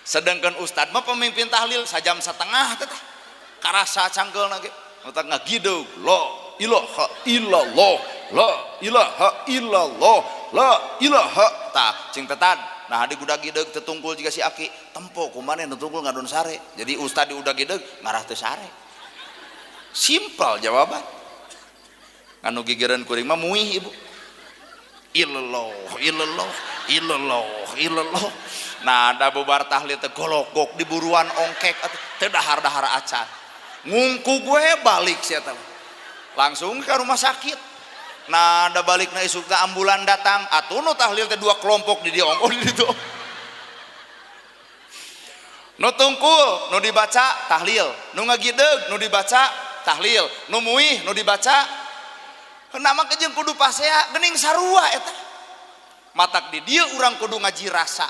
Sedangkan ustad mah pemimpin tahlil sajam setengah teh karasa cangkeulna ge otak ngagideg lo ilaha illallah, la ilaha illallah, la ilaha. Tah cing tetad. Nah di udag gideg teu tungkul jiga si aki, tempo kumaha nu tungkul ngadon sare. Jadi ustad di udag gideg ngarah teu sare. Simpel jawaban. Anu gigireun kuring mah muih ibu. Illallah, illallah, illallah, illallah. Nah da bubar tahlil teh golokgok di buruan ongkek atuh teu dahar-dahar acan. Ngungku gue balik sia teh. Langsung ke rumah sakit. Nah da balikna isuk teh ambulan datang atuh nu tahlil teh dua kelompok di dieu ongkoh di ditu. Nu tungkul nu dibaca tahlil, nu ngagideg nu dibaca tahlil, nu muih nu dibaca. Nama jeung kudu pasea geuning sarua eta. Matak di dieu urang kudu ngaji rasa.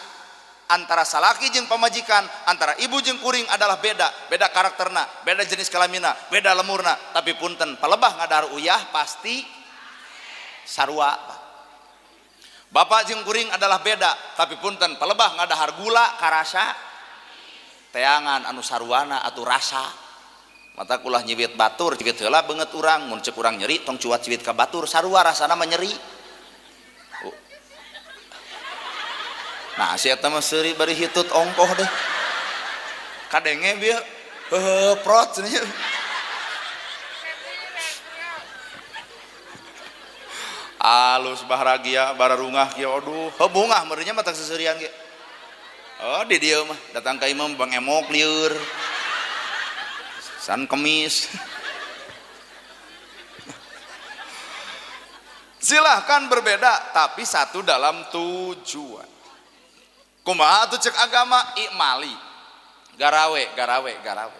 Antara salaki jeung pamajikan, antara ibu jeung kuring adalah beda, beda karakterna, beda jenis kelamina, beda lemurna, tapi punten palebah ngadahar uyah pasti sarua. Bapak jeung kuring adalah beda, tapi punten palebah ngadahar gula karasa teangan anu saruana atuh rasa. Mata kulah nyiwit batur, ciwit heula beungeut urang, mun ceuk urang nyeri tong cuat ciwit ka batur, sarua rasana mah nyeri. Oh. Nah, si eta mah seuri bari hitut ongkoh deh. Kadenge bieu heuheuh prot cenah. Alus baharagia bararungah kieu aduh, heuh bungah meureunnya mah tak seseurian ge. Oh, di dieu mah datang ka imam bang emok lieur. San kemis. Silahkan berbeda, tapi satu dalam tujuan. Kumaha atuh cek agama ikmali. Garawe, garawe, garawe.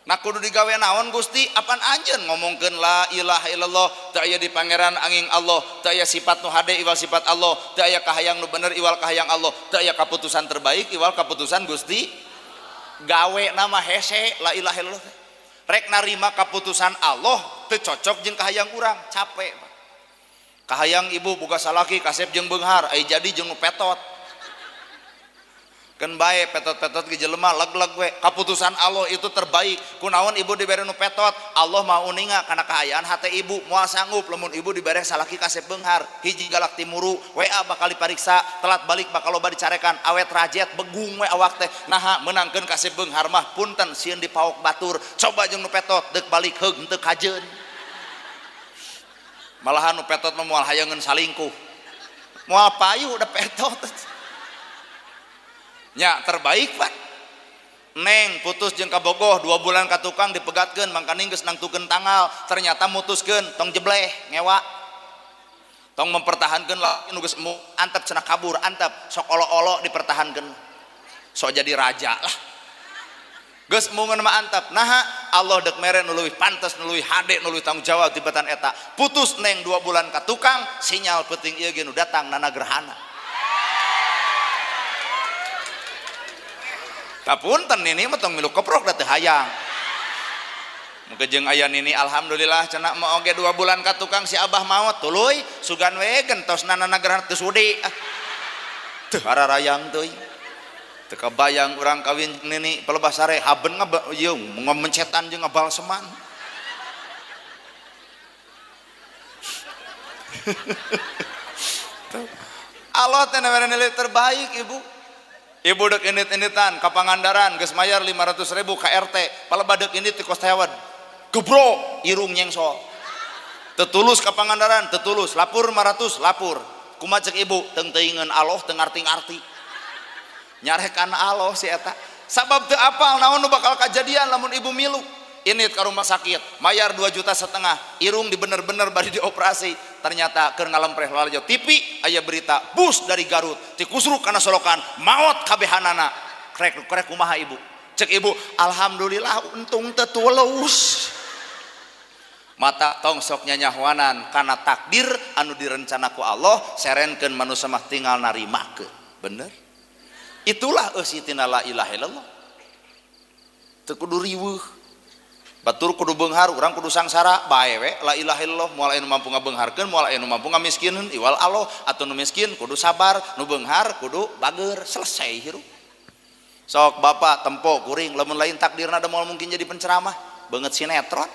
Nah kudu digawe naon Gusti? Apan anjeun ngomongkeun la ilaha illallah, teu aya di pangeran angin Allah, teu aya sifat nu hade iwal sifat Allah, teu aya kahayang nu bener iwal kahayang Allah, teu aya kaputusan terbaik iwal kaputusan Gusti. Gawe nama hese la ilaha illallah. Rek narima kaputusan Allah teu cocok jeung kahayang urang, capek. Kahayang ibu boga salaki kasep jeung beunghar, ai jadi jeung nu petot. Keun bae petot-petot ge jelema leg-leg we. Kaputusan Allah itu terbaik. Kunaon ibu dibere nu petot? Allah mau uninga kana kaayaan hate ibu, moal sanggup lamun ibu dibere salaki kasep beunghar. Hiji galak timuru, WA bakal dipariksa, telat balik bakal loba dicarekan, awet rajet begung we awak teh. Naha meunangkeun kasep beunghar mah punten sieun dipaok batur. Coba jeung nu petot deuk balik heug henteu kajeun. Malahan nu petot mah moal hayangeun salingkuh. Moal payu udah petot. Nya terbaik pak. Neng putus jeung kabogoh 2 bulan ka tukang dipegatkeun mangkaning geus nangtukeun tanggal, ternyata mutuskeun tong jebleh ngewa. Tong mempertahankeun lah nu geus emu antep cenah kabur antep sok olo-olo dipertahankeun. Sok jadi raja lah. Geus emungeun mah antep. Naha Allah deuk mere nu leuwih pantes, nu leuwih hade, nu leuwih tanggung jawab tibatan eta. Putus neng 2 bulan ka tukang, sinyal peuting ieu ge nu datang nana gerhana. Kapunten nini mah tong milu keprok da teu hayang. Muga jeung aya nini alhamdulillah cenah mah oge 2 bulan ka tukang si abah maot tuluy sugan we gentosna nana gerhana teu sudi. Ah. Teu hararayang teuing. Teu kabayang urang kawin nini palebah sare haben ieu ngamencetan jeung ngabalseman. Allah teh mere nilai terbaik ibu. Ibu dek init-initan ka Pangandaran geus mayar 500.000 ka RT, palebah deuk init ti kos tewed. Gebro irung nyengsol. Teu tulus ka Pangandaran, teu tulus, lapur 500, lapur. Kumaha cek ibu? Teung teuingeun Allah teu ngarti-ngarti. Nyarekan Allah si eta. Sabab teu apal naon nu bakal kajadian lamun ibu milu. Init ka rumah sakit, mayar 2,5 juta, irung dibener-bener bari dioperasi. Ternyata keur ngalempreh lalajo TV aya berita bus dari Garut tikusruk kana solokan maot kabehanana. Krek-krek kumaha ibu? Cek ibu, alhamdulillah untung teu tulus. Mata tong sok nyanyahuanan kana takdir anu direncana ku Allah, serenkeun manusia mah tinggal narimakeun. Bener? Itulah eusi tina la ilaha illallah. Teu kudu riweuh. Batur kudu beunghar, urang kudu sangsara, bae we la ilaha illallah, moal aya nu mampu ngabeungharkeun, moal aya nu mampu ngamiskinkeun, iwal Allah, atuh nu miskin kudu sabar, nu beunghar kudu bager, selesai hirup. Sok bapak tempo kuring, lamun lain takdirna da moal mungkin jadi penceramah, beungeut sinetron.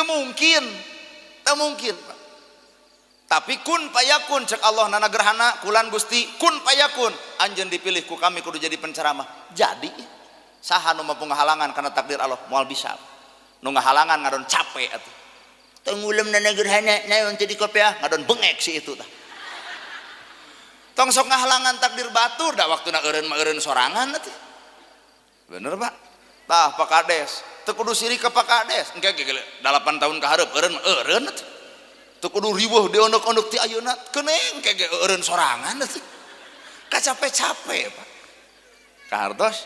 Teu mungkin. Teu mungkin, Pak. Tapi kun payakun cek Allah nana gerhana kulan Gusti kun payakun anjeun dipilih ku kami kudu jadi penceramah. Jadi saha nu mampu ngahalangan karena takdir Allah moal bisa. Nu ngahalangan ngadon capek atuh. Teu ngulem nana gerhana naon teu dikopiah ngadon bengek si itu tah. Tong sok ngahalangan takdir batur da waktuna eureun mah eureun sorangan atuh. Bener, Pak? Tah Pak Kades, teu kudu sirik ka Pak Kades. Engke ge 8 tahun ka hareup eureun mah eureun atuh. Teu kudu riweuh dionek-onek ti ayeuna, keuneng engke ge eureun sorangan atuh. Kacape-cape, Pak. Kahartos?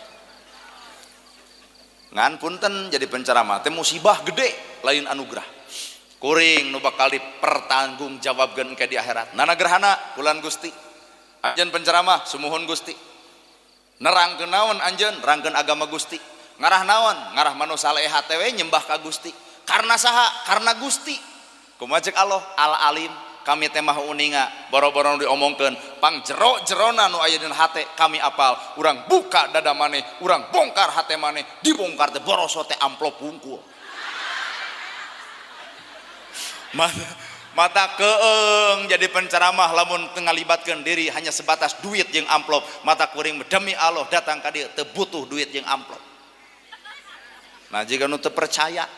Ngan punten jadi penceramah teh musibah gede lain anugerah. Kuring nu bakal dipertanggungjawabkeun engke di akhirat. Nana gerhana kulan Gusti. Anjeun penceramah sumuhun Gusti. Nerangkeun naon anjeun? Nerangkeun agama Gusti. Ngarah naon? Ngarah manusia saleh teh we nyembah ka Gusti. Karena saha? Karena Gusti. Kumaha cek Allah? Al Alim. Kami teh maha uninga, boro-boro nu diomongkeun, pang jero-jerona nu aya dina hate kami apal. Urang buka dada maneh, urang bongkar hate maneh, dibongkar teh boroso teh amplop wungkul. Mata keeng jadi penceramah lamun teu ngalibatkeun diri hanya sebatas duit jeung amplop. Mata kuring demi Allah datang ka dieu teu butuh duit jeung amplop. Nah jika nu teu percaya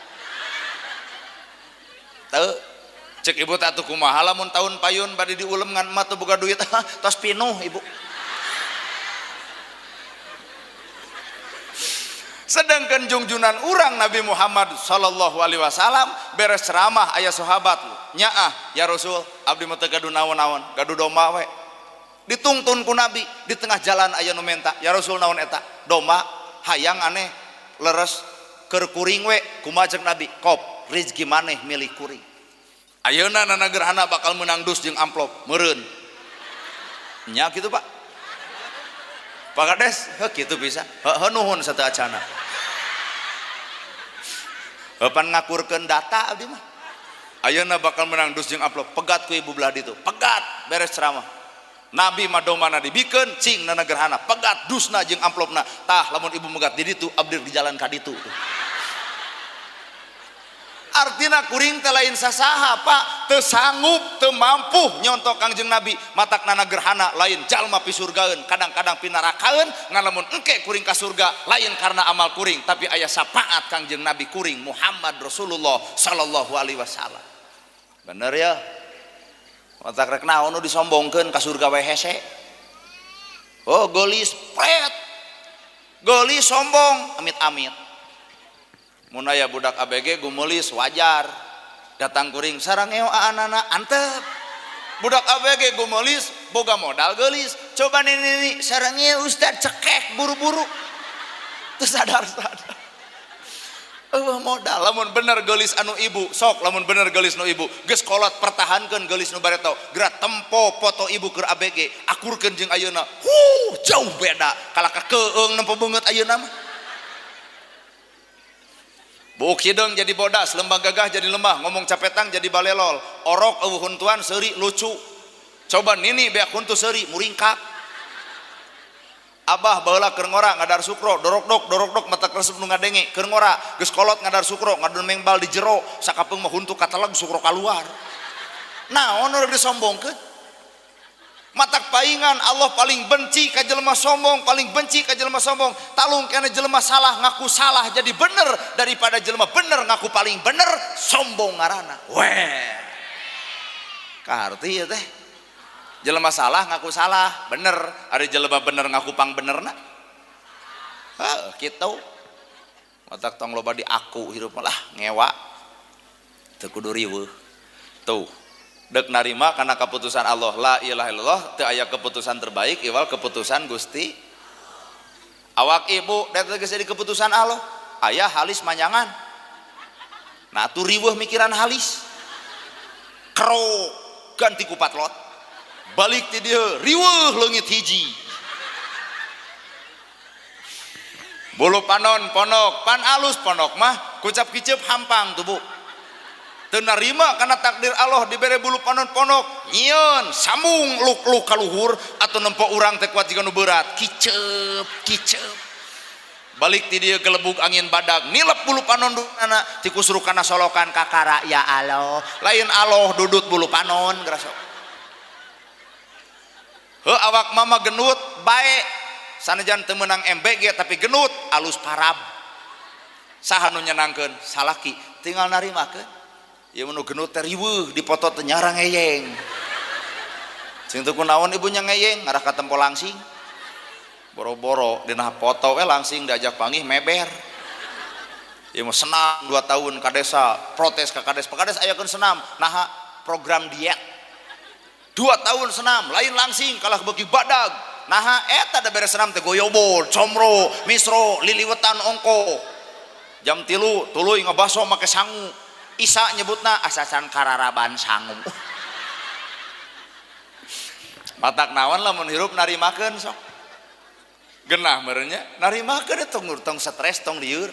teu cek ibu tak tuh kumaha lamun tahun payun bade diulem ngan emak teu boga duit tos pinuh ibu. Sedangkan jungjunan urang Nabi Muhammad sallallahu alaihi wasallam beres ceramah aya sahabat nyaah ya Rasul abdi mah teu gaduh naon-naon gaduh domba we ditungtun ku Nabi di tengah jalan aya nu menta ya Rasul naon eta domba hayang aneh leres keur kuring we kumaha cek Nabi kop rezeki maneh milih kuring. Ayeuna nana gerhana bakal menang dus jeung amplop meureun nya kitu Pak. Pak Kades heuh kitu bisa heuh nuhun sateu acana heupan ngakurkeun data abdi mah. Ayeuna bakal menang dus jeung amplop pegat ku ibu belah ditu pegat beres ceramah Nabi mah domana dibikeun cing nana gerhana pegat dusna jeung amplopna tah lamun ibu megat di ditu abdi di jalan ka ditu. Artina kuring teh lain sasaha Pak teu sanggup teu mampu nyontok Kangjeng Nabi matak nana gerhana lain jalma pisurgaeun kadang-kadang pinarakaeun ngan lamun engke kuring ka surga lain karena amal kuring tapi aya syafaat Kangjeng Nabi kuring Muhammad Rasulullah sallallahu alaihi wasallam. Bener ya matak rek naon nu disombongkeun ka surga we hese. Oh geulis pret geulis sombong amit-amit. Mun aya budak ABG gumeulis wajar datang kuring sarangeo aanana antep budak ABG gumeulis boga modal geulis coba nini sarangeo ustad cekek buru-buru teu sadar-sadar eueuh modal lamun bener geulis anu ibu sok lamun bener geulis nu ibu geus kolot pertahankeun geulis nu bareto geura tempo foto ibu keur ABG akurkeun jeung ayeuna huh jauh beda kalah ka keung nempo beungeut ayeuna mah. Buuk hideung jadi bodas, lembang gagah jadi lemah, ngomong capetang jadi balelol, orok eueuh huntuan seuri lucu. Coba nini beak huntu seuri muringkak. Abah baheula keur ngora ngadar sukro, dorokdok dorokdok mata resep nu ngadenge keur ngora, geus kolot ngadar sukro, ngadon mengbal di jero, sakapeung mah huntu kateleg sukro kaluar. Naon nu disombongkeun? Matak paingan Allah paling benci ka jelema sombong, paling benci ka jelema sombong. Talung kana jelema salah ngaku salah jadi bener daripada jelema bener ngaku paling bener sombong ngaranna. Weh. Kaharti ieu teh. Jelema salah ngaku salah, bener. Ari jelema bener ngaku pang benerna. Heuh, kitu. Matak tong loba diaku hirup mah lah ngewa. Teu kudu riweuh. Tuh. Dek narima karena keputusan Allah la ilaha illallah teu aya keputusan terbaik iwal keputusan Gusti. Awak ibu da teh geus jadi keputusan Allah aya halis manyangan nah atuh riweuh mikiran halis kerok ganti ku patlot balik ti dieu riweuh leungit hiji bulu panon ponok pan alus ponok mah kucap kiceup hampang tuh bu. Teu narima karena takdir Allah dibere bulu panon ponok nyieun sambung luk-luk kaluhur atau nempo urang teh kuat jiga nu berat kiceup kiceup Balik ti dieu gelebug angin badag nilep bulu panon dudana tikusruk kana solokan kakara ya Allah. Lain Allah dudut bulu panon gerasok. Heuh awak mama genut bae sanajan teu meunang MBG tapi genut alus parab. Saha nu nyenangkeun? Salaki tinggal narimakeun. Ieu mah nu genut teh riweuh dipoto teh nyarang ngeyeng. Sing teu kunaon ibunya ngeyeng ngarah ka tempo langsing. Boro-boro dina foto we langsing diajak panggih meber. Ieu mah senam 2 tahun ka desa, protes ka kades. Pak Kades ayakeun senam, naha program diet. 2 tahun senam, lain langsing kalah beuki badag. Naha eta da beres senam teh goyobol, comro, misro, liliwetan ongko. Jam 3 tuluy ngabaso make sangu. Isa nyebutna asasan kararaban sangu. Matak naon lamun hirup narimakeun sok. Genah merenya narimakeun tong tong stres tong lieur.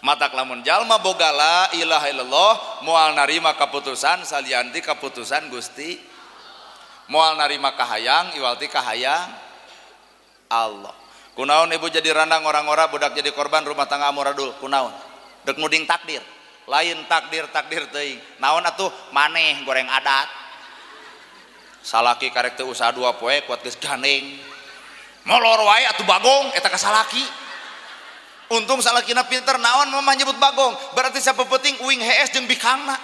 Matak lamun jalma boga la ilaha illallah moal narima kaputusan salianti kaputusan Gusti. Moal narima kahayang iwalti kahayang Allah. Kunaon ibu jadi randang orang-orang budak jadi korban rumah tangga amuradul kunaon? Dek nuding takdir. Lain takdir-takdir teuing. Naon atuh maneh goreng adat. Salaki karek teu usaha 2 poe kuat geus gandeng. Molor wae atuh bagong eta ka salaki. Untung salakina pinter naon mama nyebut bagong. Berarti sapepeting uing hees jeung bikangna.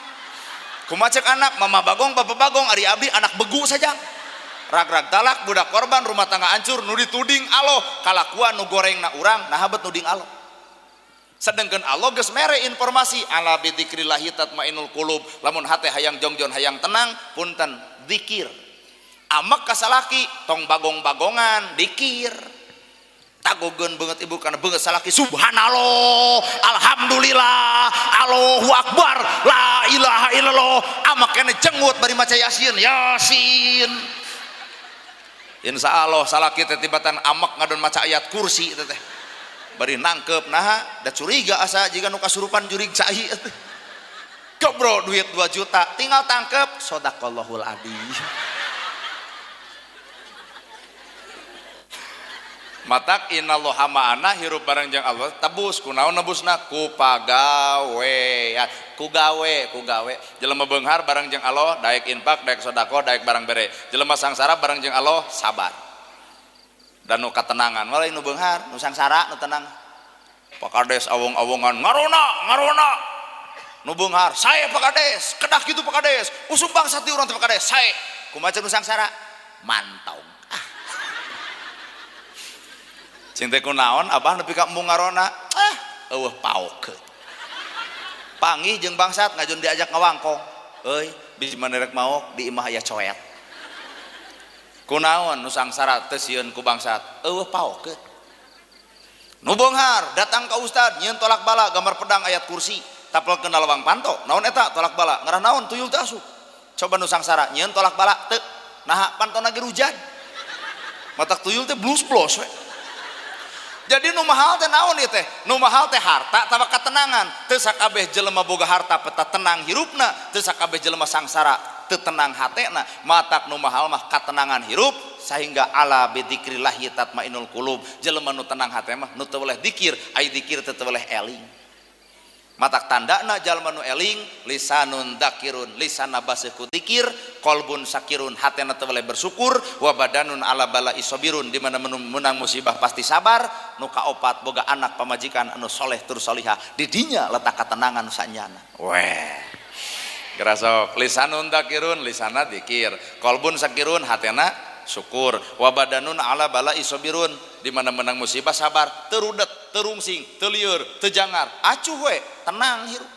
Kumaha cek anak mama bagong bapak bagong ari abdi anak begu saja. Rag-rag talak budak korban rumah tangga hancur nu dituding Allah kalakuan nu gorengna urang naha bet nuding Allah. Sedangkan Allah geus mere informasi ala bidzikrillahi tatmainul qulub. Lamun hate hayang jongjon hayang tenang punten zikir. Amek ka salaki tong bagong-bagongan dikir. Tagogeun beungeut ibu kana beungeut salaki subhanallah alhamdulillah Allahu akbar la ilaha illallah. Amek kene jengut bari maca yasin yasin. Insya Allah salaki teh tibatan amek ngadon maca ayat kursi teh bari nangkep naha da curiga asa jiga nu kasurupan jurig cai teh. Gebro duit 2 juta tinggal tangkep sadaqallahul adzim. Matak innallaha ma'ana hirup bareng jeung Allah tebus kunaon nebusna ku pagawean ku gawe ku gawe. Jelema beunghar bareng jeung Allah daek infak daek sedekah daek barang bere. Jelema sangsara bareng jeung Allah sabar. Dan nu katenangan wae nu beunghar nu sangsara nu tenang. Pak Kades awong-awongan ngarona ngarona. Nu beunghar sae Pak Kades kedah kitu Pak Kades usum bangsa ti urang teh Pak Kades sae. Kumaha nu sangsara mantong. Cing teh kunaon abah nepi ka embung ngarona ah eueuh paokeun. Panggih jeung bangsat ngajun diajak ngawangkong. Euy bisi maneh rek maok di imah aya coet. Kunaon nu sangsara teu sieun ku bangsat eueuh paokeun. Nu beunghar datang ka ustad nyieun tolak bala gambar pedang ayat kursi tapelkeun lawang panto naon eta tolak bala ngarah naon tuyul teh asup. Coba nu sangsara nyieun tolak bala teu naha pantona ge hujan. Matak tuyul teh blus-blos we. Jadi nu mahal teh naon ieu teh? Nu mahal teh harta atawa katenangan. Teu sakabeh jelema boga harta peta tenang hirupna, teu sakabeh jelema sangsara teu tenang hatena. Matak nu mahal mah katenangan hirup sehingga ala bidzikrillahi tatmainul qulub. Jelema nu tenang hate mah nu teu weleh dikir, ai dikir teu weleh eling. Matak tandana jalma nu eling lisanun dakirun, lisana baseuh ku dikir, qalbun sakirun, hatena teu weleh bersyukur, wa badanun ala bala'i sabirun, di mana menang musibah pasti sabar. Nu kaopat boga anak pamajikan anu soleh tur solihah, di dinya letak katenangan sanyana. Weh. Gerasok lisanun dakirun, lisana dikir, qalbun sakirun, hatena syukur, wa badanun ala bala'i sabirun, di mana menang musibah sabar, terudet, terungsing, teliur, tejangar, acuh we, tenang hirup.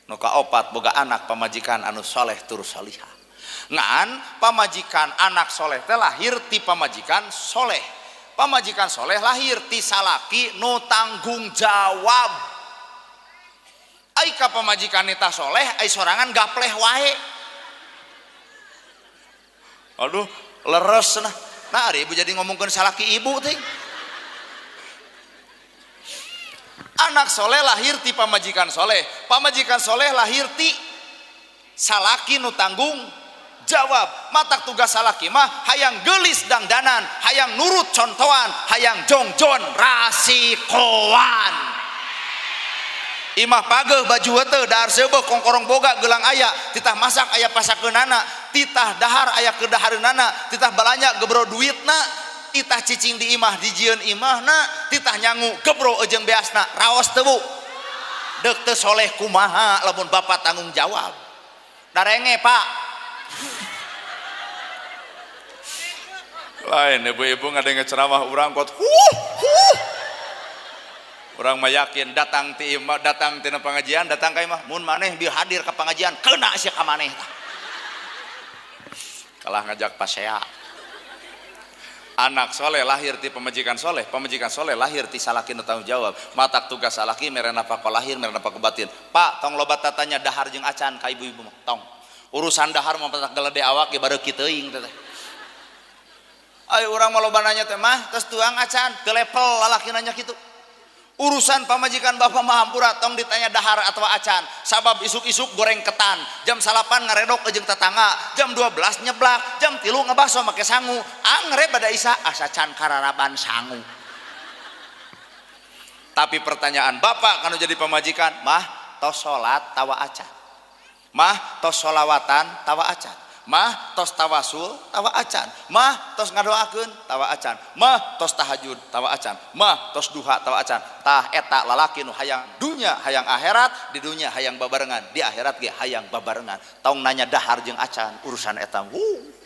Nu kaopat boga anak pamajikan anu soleh tur solihah. Ngan pamajikan anak soleh teh lahir ti pamajikan soleh. Pamajikan soleh lahir ti salaki nu tanggung jawab. Ai ka pamajikan eta soleh, ai sorangan gapleh wae. Aduh, leres nah. Nah, ari ibu jadi ngomongkeun salaki ibu teh. Anak soleh lahir ti pamajikan soleh, pamajikan soleh lahir ti salaki nu tanggung jawab. Matak tugas salaki mah hayang geulis dangdanan, hayang nurut contohan, hayang jongjon rasikoan. Imah pageuh baju heuteut, dahar seubeuh kongkorong boga gelang aya, titah masak aya pasakeunana, titah dahar aya kedahareunana, titah balanja gebro duitna, titah cicing di imah dijieun imahna, titah nyangu gebro ejeung beasna. Raos teu Bu? Deuk teu soleh kumaha lamun bapak tanggung jawab. Darenge Pak. Lain ibu-ibu ngadenge ceramah urang kot huh huh. Urang mah yakin datang ti imah, datang tina pengajian, datang ka imah, mun maneh bi hadir ka pengajian kena sia ka maneh tah. Kalah ngajak pasea. Anak soleh lahir ti pemajikan soleh, pemajikan soleh lahir ti salaki nu tanggung jawab. Matak tugas salaki mere nafkah lahir, mere nafkah batin. Pak, tong loba tatanya dahar jeung acan ka ibu-ibu mah, tong. Urusan dahar mah petak gelede awak ge bareuki teuing teh. Ayo urang mah loba nanya teh mah tos tuang acan, teu level lalaki nanya kitu. Urusan pamajikan bapak mah hampura tong ditanya dahar atau acan, sabab isuk-isuk goreng ketan, jam 9 ngaredok jeung tetangga, jam 12 nyeblak, jam 3 ngebaso make sangu, angre bada isa asa can kararaban sangu. Tapi pertanyaan bapak kanu jadi pamajikan, mah tos salat tawa acan, mah tos sholawatan tawa acan, mah tos tawasul tawa acan, mah tos ngadoakeun tawa acan, mah tos tahajud tawa acan, mah tos duha tawa acan. Tah eta lalaki nu hayang dunya hayang akhirat, di dunya hayang babarengan, di akhirat ge hayang babarengan. Tong nanya dahar jeung acan urusan eta. Wuh.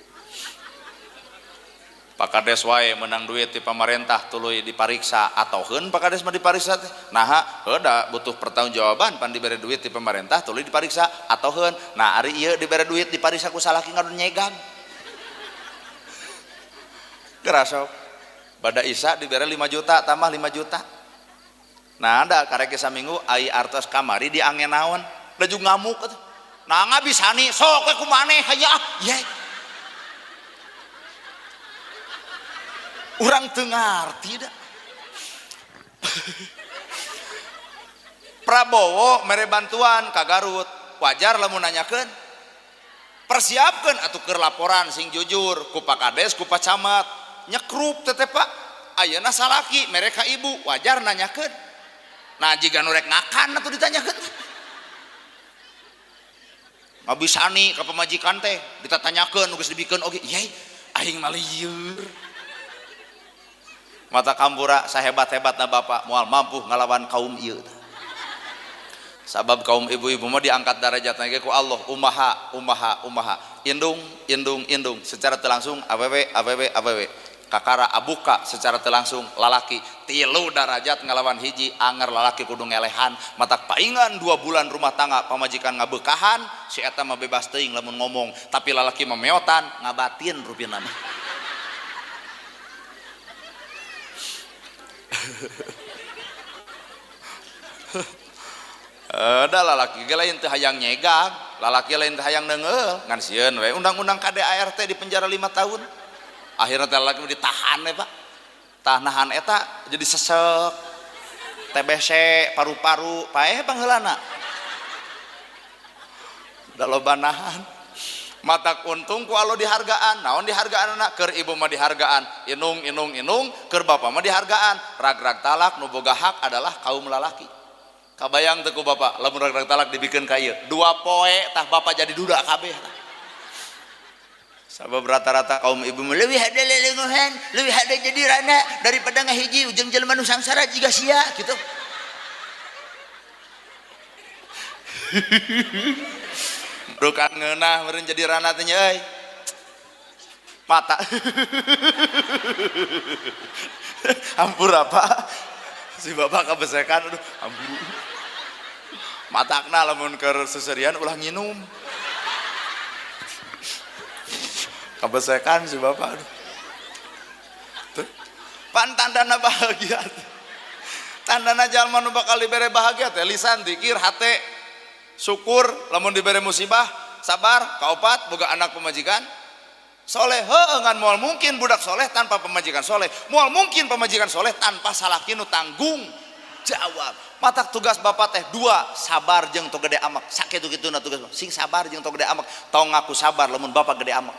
Pak Kades wae menang duit di pamarentah tuluy dipariksa atoheun Pak Kades mah dipariksa teh. Naha heuh da butuh pertanggungjawaban pan dibere duit di pamarentah tuluy dipariksa atoheun. Nah ari ieu dibere duit dipariksa ku salaki ngadon nyegang. Gerasok. Bada Isa dibere 5 juta tambah 5 juta. Nah da karek saminggu ai artos kamari diangen naon? Laju ngamuk atuh. Nah ngabisani sok we ku maneh aya ah. Ye. Urang teu ngarti da. Prabowo mere bantuan ka Garut, wajar lamun nanyakeun. Persiapkeun atuh keur laporan sing jujur ku Pak Kades, ku Pak Camat. Nyekrup teh teh Pak. Ayeuna salaki mere ka ibu, wajar nanyakeun. Nah jiga nu rek ngakan atuh ditanyakeun. Ngabisani ka pamajikan teh ditatanyakeun nu geus dibikeun oge, yey aing mah lieur. Mata kampura sahebat-hebatna bapak moal mampu ngalawan kaum ieu. Sabab kaum ibu-ibu mah diangkat darajatna ge ku Allah, umaha umaha umaha, indung indung indung, secara teu langsung awewe awewe awewe, kakara abuka secara teu langsung lalaki, tilu darajat ngalawan hiji, anger lalaki kudu ngelehan, matak paingan 2 bulan rumah tangga pamajikan ngabeukahan, si eta mah bebas teuing lamun ngomong, tapi lalaki mah meotan ngabatin rupina mah. Ada lalaki ge lain teu hayang nyegang, lalaki lain teu hayang neungeul, ngan sieun we undang-undang KDART di penjara 5 tahun. Akhirna teh lalaki ditahan we Pak. Tah nahan eta jadi sesek. TBC paru-paru paeh pangheulana. Da loba nahan. Matak untung ku Allah dihargaan, naon dihargaan anak? Keur ibu mah dihargaan, inung inung inung, keur bapa mah dihargaan. Rag-rag talak nu boga hak adalah kaum lalaki. Kabayang teu ku bapak lamun rag-rag talak dibikeun ka ieu, 2 poe tah bapak jadi duda kabeh tah. Sabab rata-rata kaum ibu mah leuwih hade leleunguhan, leuwih hade jadi rana daripada ngahiji ujung jelema nu sangsara jiga sia kitu. Bukan ngeunah meureun jadi rana teh nya euy. Mata. Hampura Pak. Si bapak kabesekan aduh hampura. Matakna lamun keur seserian ulah nginum. Kabesekan si bapak aduh. Tuh. Pan tandana bahagia. Tandana jalma nu bakal dibere bahagia teh lisan zikir hate syukur lamun dibere musibah sabar kaopat boga anak pemajikan soleh. Heueuh ngan moal mungkin budak soleh tanpa pemajikan soleh, moal mungkin pemajikan soleh tanpa salaki nu tanggung. Jawab. Matak tugas bapak teh dua, sabar jeung tong gede amek. Sakitu-kituna tugas bapak. Sing sabar jeung tong gede amek. Tong ngaku sabar lamun bapak gede amek.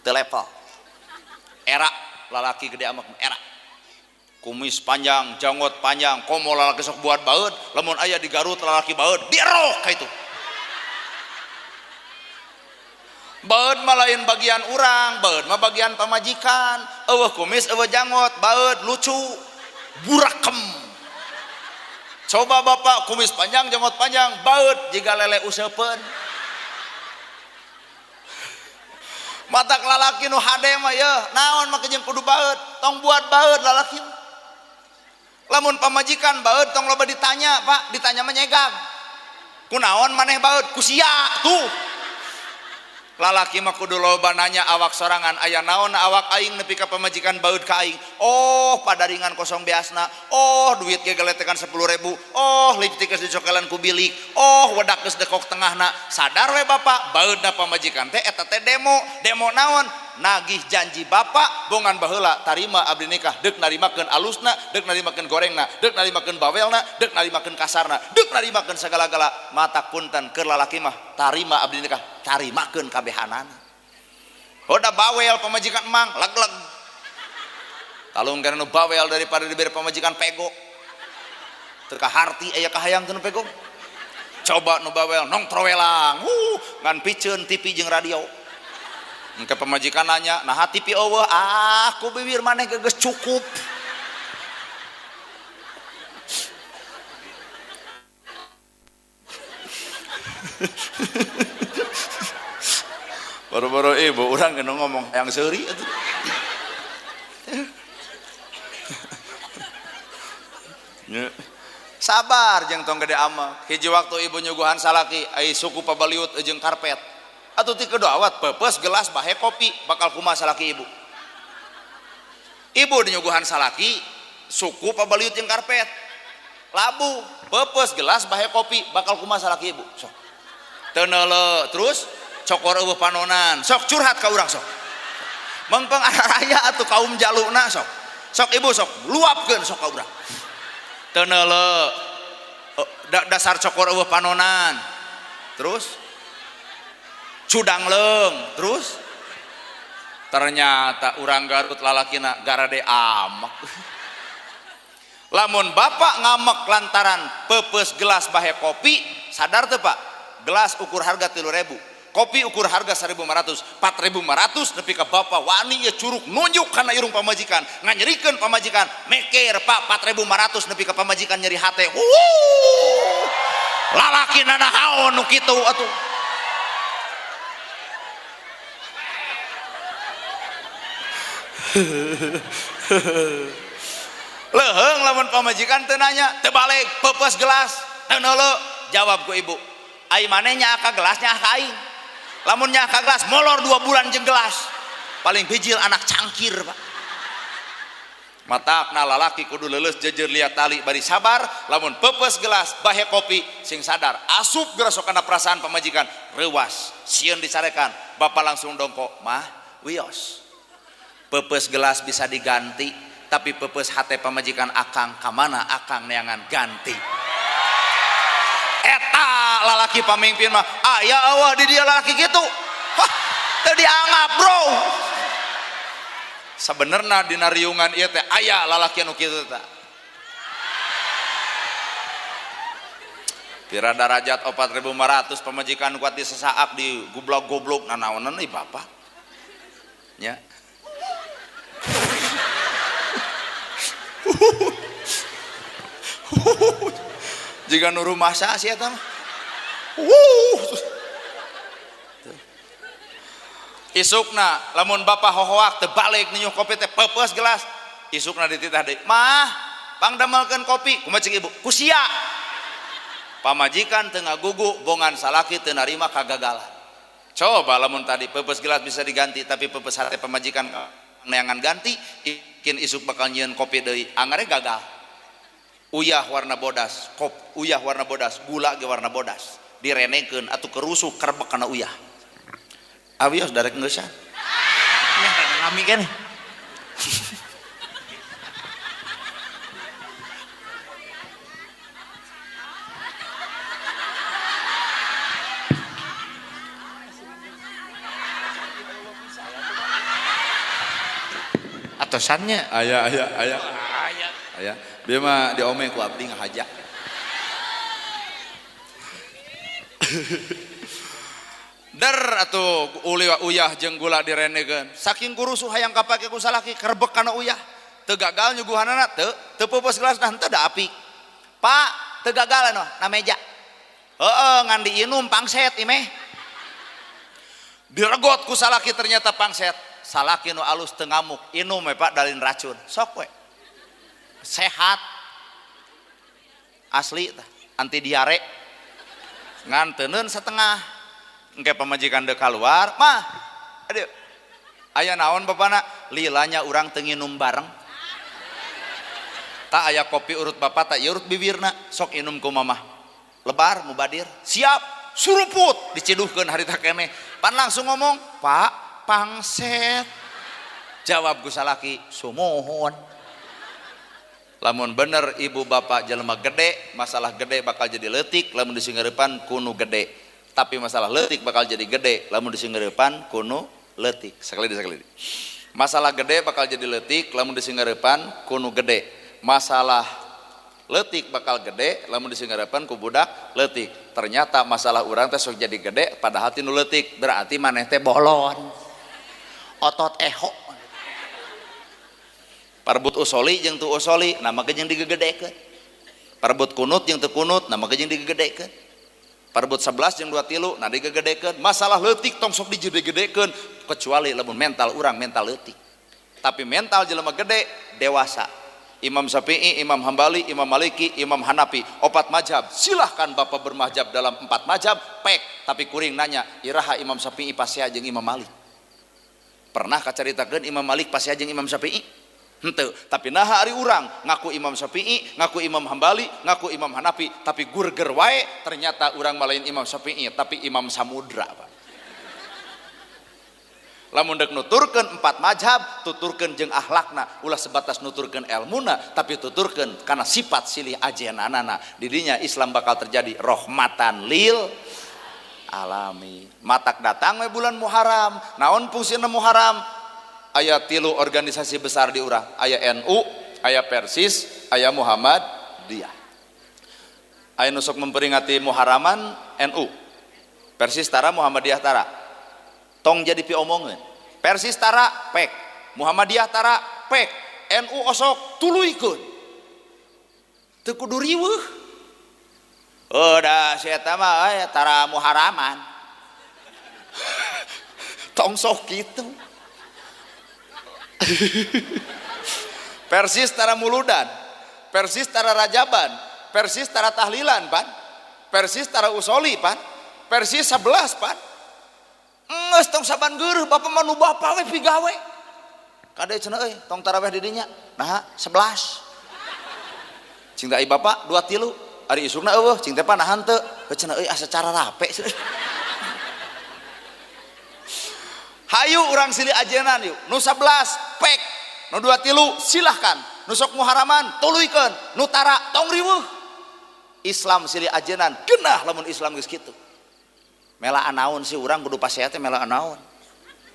Teu level. Era lalaki gede amek era. Kumis panjang, janggot panjang, komo lalaki sok buat baeud, lamun aya di Garut lalaki baeud, dierok ka itu. Baeud mah lain bagian urang, baeud mah bagian pamajikan. Eueuh kumis, eueuh janggot, baeud lucu, burakem. Coba bapak kumis panjang, janggot panjang, baeud jiga lele useupeun. Matak lalaki nu hade mah yeuh, naon make jeung kudu baeud, tong buat baeud lalaki. Lamun pamajikan baeud tong loba ditanya, Pak, ditanya mah nyegag. Kunaon maneh baeud? Ku sia tuh. Lalaki mah kudu loba nanya awak sorangan, aya naon awak aing nepi ka pamajikan baeud ka aing. Oh, padaringan kosong beasna. Oh, duit ge geletekan 10.000. Oh, liptik geus dicokelan ku bilik. Oh, wedak geus dekok tengahna. Sadar we bapak, baeudna pamajikan teh eta teh demo. Demo naon? Nagih janji bapak bongan baheula tarima abdi nikah, deuk narimakeun alusna, deuk narimakeun gorengna, deuk narimakeun bawelna, deuk narimakeun kasarna, deuk narimakeun sagala-gala. Mata punten keur lalaki mah tarima abdi nikah, tarimakeun kabehanana. Udah bawel pamajikan emang leg-leg. Talung kana nu bawel daripada diberi pamajikan pego. Teu kaharti aya kahayang teu nu pego. Coba nu bawel nong trowelang, ngan piceun TV jeung radio. Engke pamajikan nanya, nah TV eueuh, ah ku bibir maneh geus cukup. Baru-baru ibu urang kena ngomong yang seuri atuh. Sabar jeung tong gede amek. Hiji waktu ibu nyuguhan salaki ai suku pabaliut jeung karpet. Atuh ti kedua awat peupeus gelas bahe kopi bakal kumaha salaki ibu. Ibu dinyuguhan salaki suku pabaliut jeung karpet. Labu peupeus gelas bahe kopi bakal kumaha salaki ibu. Sok. Teu neuleuh terus cokor eueuh panonan. Sok curhat ka urang sok. Mengpeng araya atuh kaum jaluna sok. Sok ibu sok luapkeun sok ka urang. Teu neuleuh dasar cokor eueuh panonan. Terus cudang leung terus ternyata urang Garut lalakina garade amek. Lamun bapak ngamek lantaran peupeus gelas bahe kopi, sadar teu Pak? Gelas ukur harga 3.000, kopi ukur harga 1.500, 4.500 nepi ka bapak wani ye curug nunjuk kana irung pamajikan, nganyerikeun pamajikan, mekir Pak 4.500 nepi ka pamajikan nyeri hate. Lalaki nanahaon nu kitu atuh. Leuheung lamun pamajikan teu nanya, teu balik, peupeus gelas, teu neuleuh, jawab ku ibu. Ai maneh nyaah ka gelas nyaah ka aing. Lamun nyaah ka gelas molor 2 bulan jeung gelas. Paling bijil anak cangkir, Pak. Matakna lalaki kudu leuleus jeujeur liat tali bari sabar, lamun peupeus gelas bahe kopi sing sadar, asup gerasok kana perasaan pamajikan, reuwas, sieun dicarekan, bapak langsung dongko, mah wios. Peupeus gelas bisa diganti, tapi peupeus hate pamajikan akang kamana akang neangan ganti. Eta lalaki pamimpin mah, aya eueuh di dia lalaki kitu. Hah, teu dianggap, bro. Sebenarnya dina riungan ieu teh aya lalaki anu kitu teh. Pira darajat 4.500 pamajikan kuat disesaak di goblok-goblok nanaonan euy bapak. Nya. Jika nu rumah sah si eta mah. Isukna lamun bapak hohoak teu balik ninyuh kopi teh peupeus gelas. Isukna dititah deui, "Mah, pangdamelkeun kopi." Kumaha cek ibu? Ku sia. Pamajikan teu ngagugu, bongan salaki teu narima kagagalan. Coba lamun tadi peupeus gelas bisa diganti, tapi peupeus hate pamajikan neangan ganti, ikin isuk bakal nyieun kopi deui, angare gagal. Uyah warna bodas, kop uyah warna bodas, gula ge warna bodas, direnekeun atuh kerusuh kerebek kana uyah. Awios darek ngeusan. Nya rame keneh. tos-tosannya. Aya aya aya. Aya. Aya. Bieu mah diome ku abdi ngahaja. Der atuh uyah jeung gula direndekeun. Saking kurusuh hayang kapake ku salaki kerebek kana uyah. Teu gagal nyuguhanana teu, teu peupeus gelas nah henteu da apik. Pak, teu gagal anu na meja. Heeh, ngan diinum pangset imeh. Diregot ku salaki ternyata pangset. Salaki nu alus teu ngamuk, inum we Pak dalin racun. Sok we. Sehat. Asli tah, anti diare. Ngan teuneun setengah. Engke pamajikan deuk kaluar, mah. Aduh. Aya naon bapana? Lilanya urang teu nginum bareng. Tak aya kopi urut bapak, tak ieu urut bibirna, sok inum ku mamah. Lebar mubadir, siap, suruput diciduhkeun harita keneh. Pan langsung ngomong, "Pak, pangset." Jawab ku salaki, "Sumuhun." Lamun bener ibu bapak jelema gede, masalah gede bakal jadi leutik lamun disingeurepan kunu gede. Tapi masalah leutik bakal jadi gede lamun disingeurepan kunu leutik. Sekali deui, sekali deui. Masalah gede bakal jadi leutik lamun disingeurepan kunu gede. Masalah leutik bakal gede lamun disingeurepan ku budak leutik. Ternyata masalah urang teh sok jadi gede padahal tinu leutik, berarti maneh teh bolon. Otot eho. Parbut usoli jeung teu usoli, nama ge jeung digegedekeun. Parbut kunut jeung teu kunut, nama ge jeung digegedekeun. Parbut 11 jeung 2 tilu, nah digegedekeun. Masalah leutik tong sok digede-gedekeun kecuali lamun mental urang mental leutik. Tapi mental jelema gede dewasa. Imam Syafi'i, Imam Hambali, Imam Maliki, Imam Hanafi, opat mazhab. Silahkan bapak bermazhab dalam 4 mazhab, pek. Tapi kuring nanya, iraha Imam Syafi'i pasea jeung Imam Malik? Pernah kacaritakeun Imam Malik pasea jeung Imam Syafi'i? Henteu. Tapi naha ari urang ngaku Imam Syafi'i, ngaku Imam Hambali, ngaku Imam Hanafi, tapi gurger wae, ternyata urang malain Imam Syafi'i, tapi Imam Samudra, Pak. Lamun dek nuturkeun 4 mazhab, tuturkeun jeung akhlakna, ulah sebatas nuturkeun elmuna, tapi tuturkeun kana sifat silih ajenanana. Didinya Islam bakal terjadi rahmatan lil alami. Matak datang we bulan Muharram. Naon fungsina Muharram? Aya 3 organisasi besar di urang, aya NU, aya Persis, aya Muhammadiyah. Aya nu sok memperingati Muharraman NU. Persis tara, Muhammadiyah tara. Tong jadi piomongeun. Persis tara pek, Muhammadiyah tara pek, NU osok tuluykeun. Teu kudu riweuh. Oh da si eta mah aya tara Muharraman. Tong sok kitu. Persis tara muludan, Persis tara rajaban, Persis tara tahlilan pan, Persis tara usoli pan, Persis 11 pan. Geus tong saban geureuh bapak mah nu bapa we pigawe. Kade cenah euy tong taraweh di dinya. Naha 11. Cing teh ai bapak 2 tilu, ari isukna eueuh cing teh pan nahan teu. Heuh cenah euy asa cara rape cenah. Hayu urang silih ajenan yuk. Nu 11 pek, nu 2 tilu silahkan, nu sok muharaman tuluykeun, nu tara tong riweuh. Islam silih ajenan genah lamun Islam geus kitu. Mela anaon sih urang kudu pasea teh mela anaon.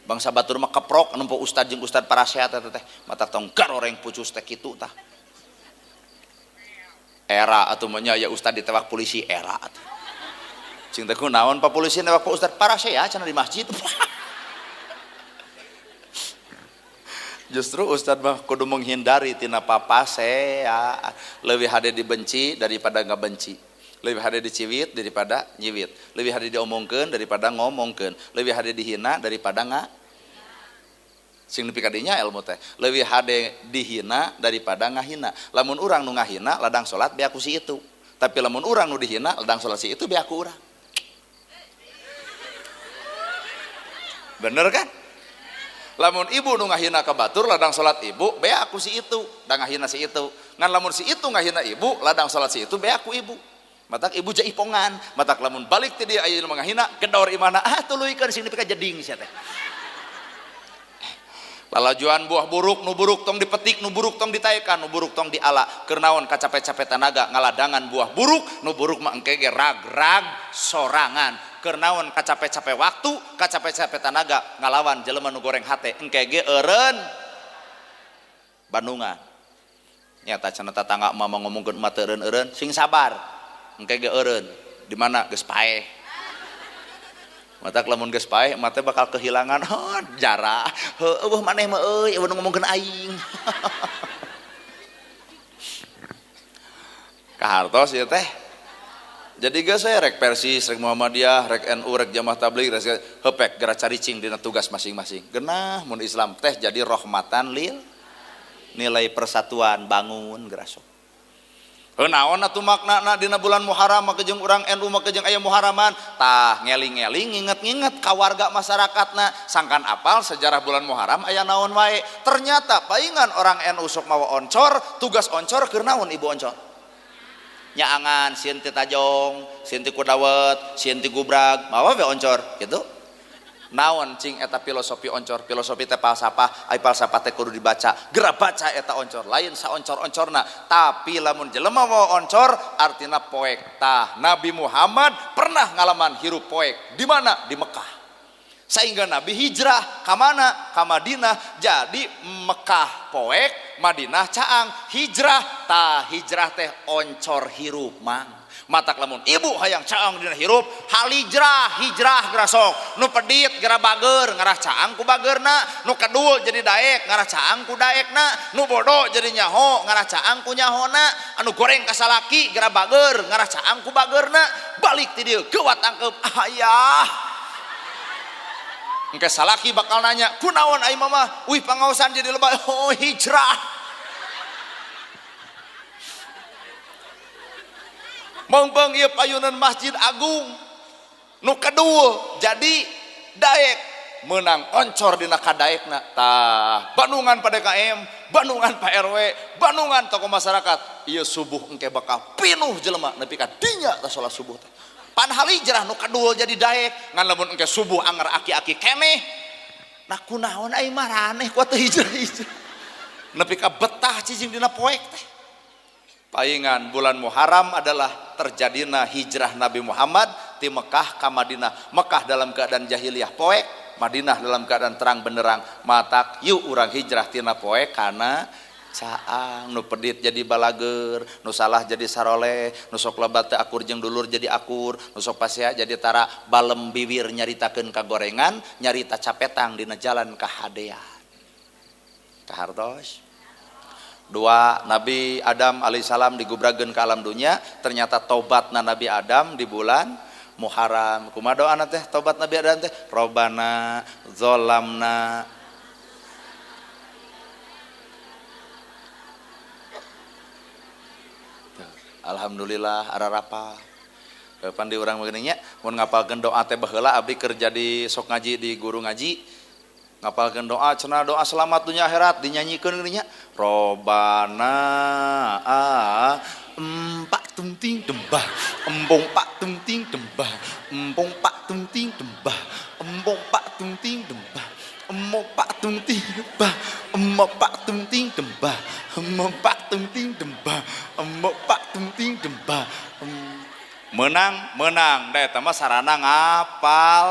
Bangsa batur mah keprok nempo ustad jeung ustad parasea teh teh mata tong garoreng pucus teh kitu tah. Era atuh mah nya aya ustad ditewak polisi era atuh. Cing teh kunaon pak polisi newak pak ustad parasea cenah di masjid. Justru ustad mah kudu menghindari tina papasea, leuwih hade dibenci daripada ngabenci, leuwih hade diciwit daripada nyiwit, leuwih hade diomongkeun daripada ngomongkeun, leuwih hade dihina daripada nga sing nepi ka dinya ilmu teh, leuwih hade dihina daripada ngahina. Lamun urang nu ngahina ladang salat beak ku si itu, tapi lamun urang nu dihina ladang salat si itu beak ku urang. Bener kan? Lamun ibu nu ngahina ka batur ladang salat ibu beak ku si itu, da ngahina si itu. Ngan lamun si itu ngahina ibu ladang salat si itu beak ku ibu. Matak ibu jaipongan, matak lamun balik ti dia aya nu ngahina gedor imana ah tuluykeun sing nepi ka jeding sia teh. Lalajuan buah buruk nu buruk tong dipetik, nu buruk tong ditaekan, nu buruk tong diala. Keur naon kacape-cape tanaga ngaladangan buah buruk, nu buruk mah engke ge rag-rag sorangan. Keur naon kacape-cape waktu, kacape-cape tanaga ngalawan jelema nu goreng hate engke ge eureun. Bandungan. Nyata cenah tatangga mah ngomongkeun emak teu eureun-eureun, sing sabar. Engke ge eureun. Di mana geus paeh. Matak lamun geus paeh emak teh bakal kehilangan oh, jarak. Heueuh maneh mah euy eueuh ngomongkeun aing. Kahartos ieu teh. Jadi geus we rek Persis, rek Muhammadiyah, rek NU, rek Jamaah Tabligh, rek hepek geura caricing dina tugas masing-masing. Genah mun Islam teh jadi rahmatan lil nilai persatuan bangun geura sok. Heuh naon atuh maknana dina bulan Muharram make jeung urang NU make jeung aya Muharraman? Tah ngeling-ngeling nginget-nginget ka warga masyarakatna sangkan apal sejarah bulan Muharram aya naon wae. Ternyata paingan orang NU sok mawa oncor, tugas oncor keur naon ibu oncor? Nyaangan sieun ti tajong, sieun ti kudawet, sieun ti gubrag, mawa we oncor gitu. Naon cing eta filosofi oncor, filosofi teh falsafah, ai falsafah teh kudu dibaca. Geura baca eta oncor, lain saoncor-oncorna, tapi lamun jelema mawa oncor artina poek. Tah Nabi Muhammad pernah ngalaman hirup poek. Di mana? Di Mekah. Sehingga Nabi hijrah ka mana? Ka Madinah. Jadi Mekah poek, Madinah caang. Hijrah, tah hijrah teh oncor hirup mang. Matak lamun ibu hayang caang dina hirup, halijrah, hijrah geura sok. Nu pedit geura bager, ngarah caang ku bagerna. Nu kedul jadi daek, ngarah caang ku daekna. Nu bodoh jadi nyaho, ngarah caang ku nyahona. Anu goreng ka salaki geura bager, ngarah caang ku bagerna. Balik ti dieu geuwat tangkeup, ayah. Engke salaki bakal nanya, kunaon ai mama? Wih pangaosan jadi lebay. Oh hijrah. Mongpeng ieu payunan Masjid Agung. Nu kedua jadi daek menang oncor dina kadaekna. Tah Bandungan Pak DKM, Bandungan Pak RW, Bandungan tokoh masyarakat. Ieu subuh engke bakal pinuh jelema nepi ka dinya tah salat subuh teh. Pan halijrah nu kedul jadi daek ngan lamun engke subuh anger aki-aki keneh. Nah kunaon ai maraneh ku teu hijrah-hijrah. Nepi ka betah cicing dina poek teh. Paingan bulan Muharram adalah terjadina hijrah Nabi Muhammad ti Mekah ka Madinah. Mekah dalam keadaan jahiliyah poek, Madinah dalam keadaan terang benderang. Matak yuk urang hijrah tina poek kana caang. Nu pedit jadi balager, nu salah jadi saroleh, nu sok lebat teu akur jeung dulur jadi akur, nu sok pasea jadi tara balem biwir nyaritakeun kagorengan, nyarita capetang dina jalan kahadean. Kahartos. Dua, Nabi Adam alaihissalam digubrageun ka alam dunia, ternyata tobatna Nabi Adam di bulan Muharram. Kumaha doana teh tobat Nabi Adam teh? Robana zolamna. Alhamdulillah ararapa. Pan di urang mah nya mun ngapalkeun doa teh baheula abdi keur jadi sok ngaji di guru ngaji. Ngapalkeun doa cenah doa selamat dunia akhirat dinyanyikeun geuning nya. Robana empak tung ting dembah, embong pak tung ting dembah, embong pak tung ting dembah, embong pak tung ting dembah, embong pak tung ting dembah, embong pak tung ting dembah, embong pak tung ting dembah, embong pak tung ting dembah. Menang, menang, da eta mah sarana ngapal.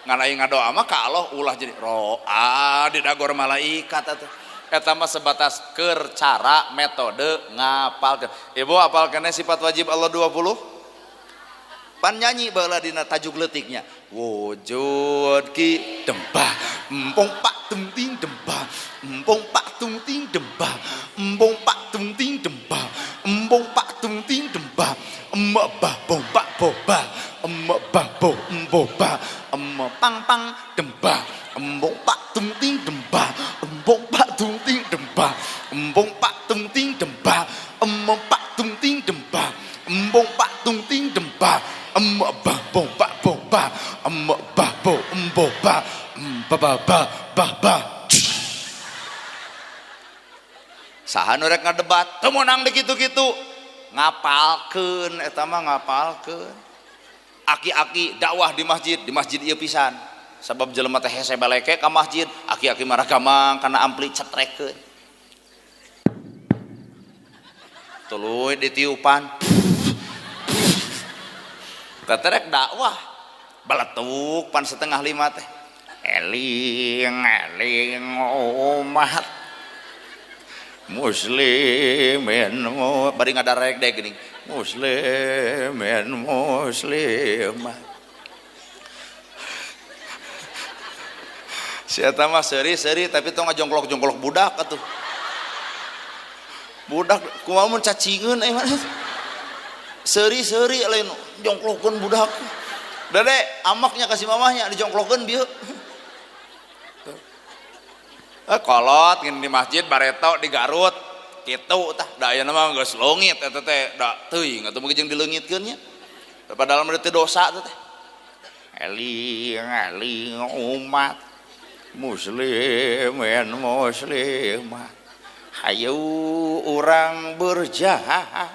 Ngan aing ngadoa mah ka Allah ulah jadi roa di dagor malaikat atuh. Eta mah sebatas keur cara metode ngapalkeun. Ibu apal keneh sifat wajib Allah 20? Pan nyanyi baheula dina tajuk leutiknya. Wujud ki dembah, empong pak tung ting dembah, empong pak tung ting dembah, empong pak tung ting dembah, empong pak tung ting dembah, emak bah bong pak boba, emak bah bo emboba, emak pang pang dembah, embong pak tung ting dembah, embong pak tung ting dembah, embong pak tung ting dembah, emak pak tung ting dembah, embong pak tung ting dembah, emak bah bong pak boba, emak bah bo emboba, ba ba ba ba ba. Saha nu rek ngadebat teu meunang di kitu-kitu. Ngapalkeun eta mah ngapalkeun. Aki-aki dakwah di masjid ieu pisan. Sabab jelema teh hese baleke ka masjid, aki-aki marah gamang kana ampli cetrekeun. Tuluy ditiupan. Teterek dakwah beletuk pan 4:30 teh. Eling eling umat. Muslimin bari ngadarek deh gini. Muslimin muslimah. Si eta mah seuri-seuri tapi tong ngajongklok-jongklok budak atuh. Budak kumaha mun cacingeun euy mah. Seuri-seuri lain jongklokeun budak. Dede amaknya kasih mamahnya dijongklokeun bieu. Kolot ngin di masjid bareto di Garut kitu tah da ayeuna mah geus leungit eta teh da teuing atuh mah jeung dileungitkeun nya. Padahal mah teu dosa teh. Eling-eling umat muslimin muslimah hayu urang berjamaah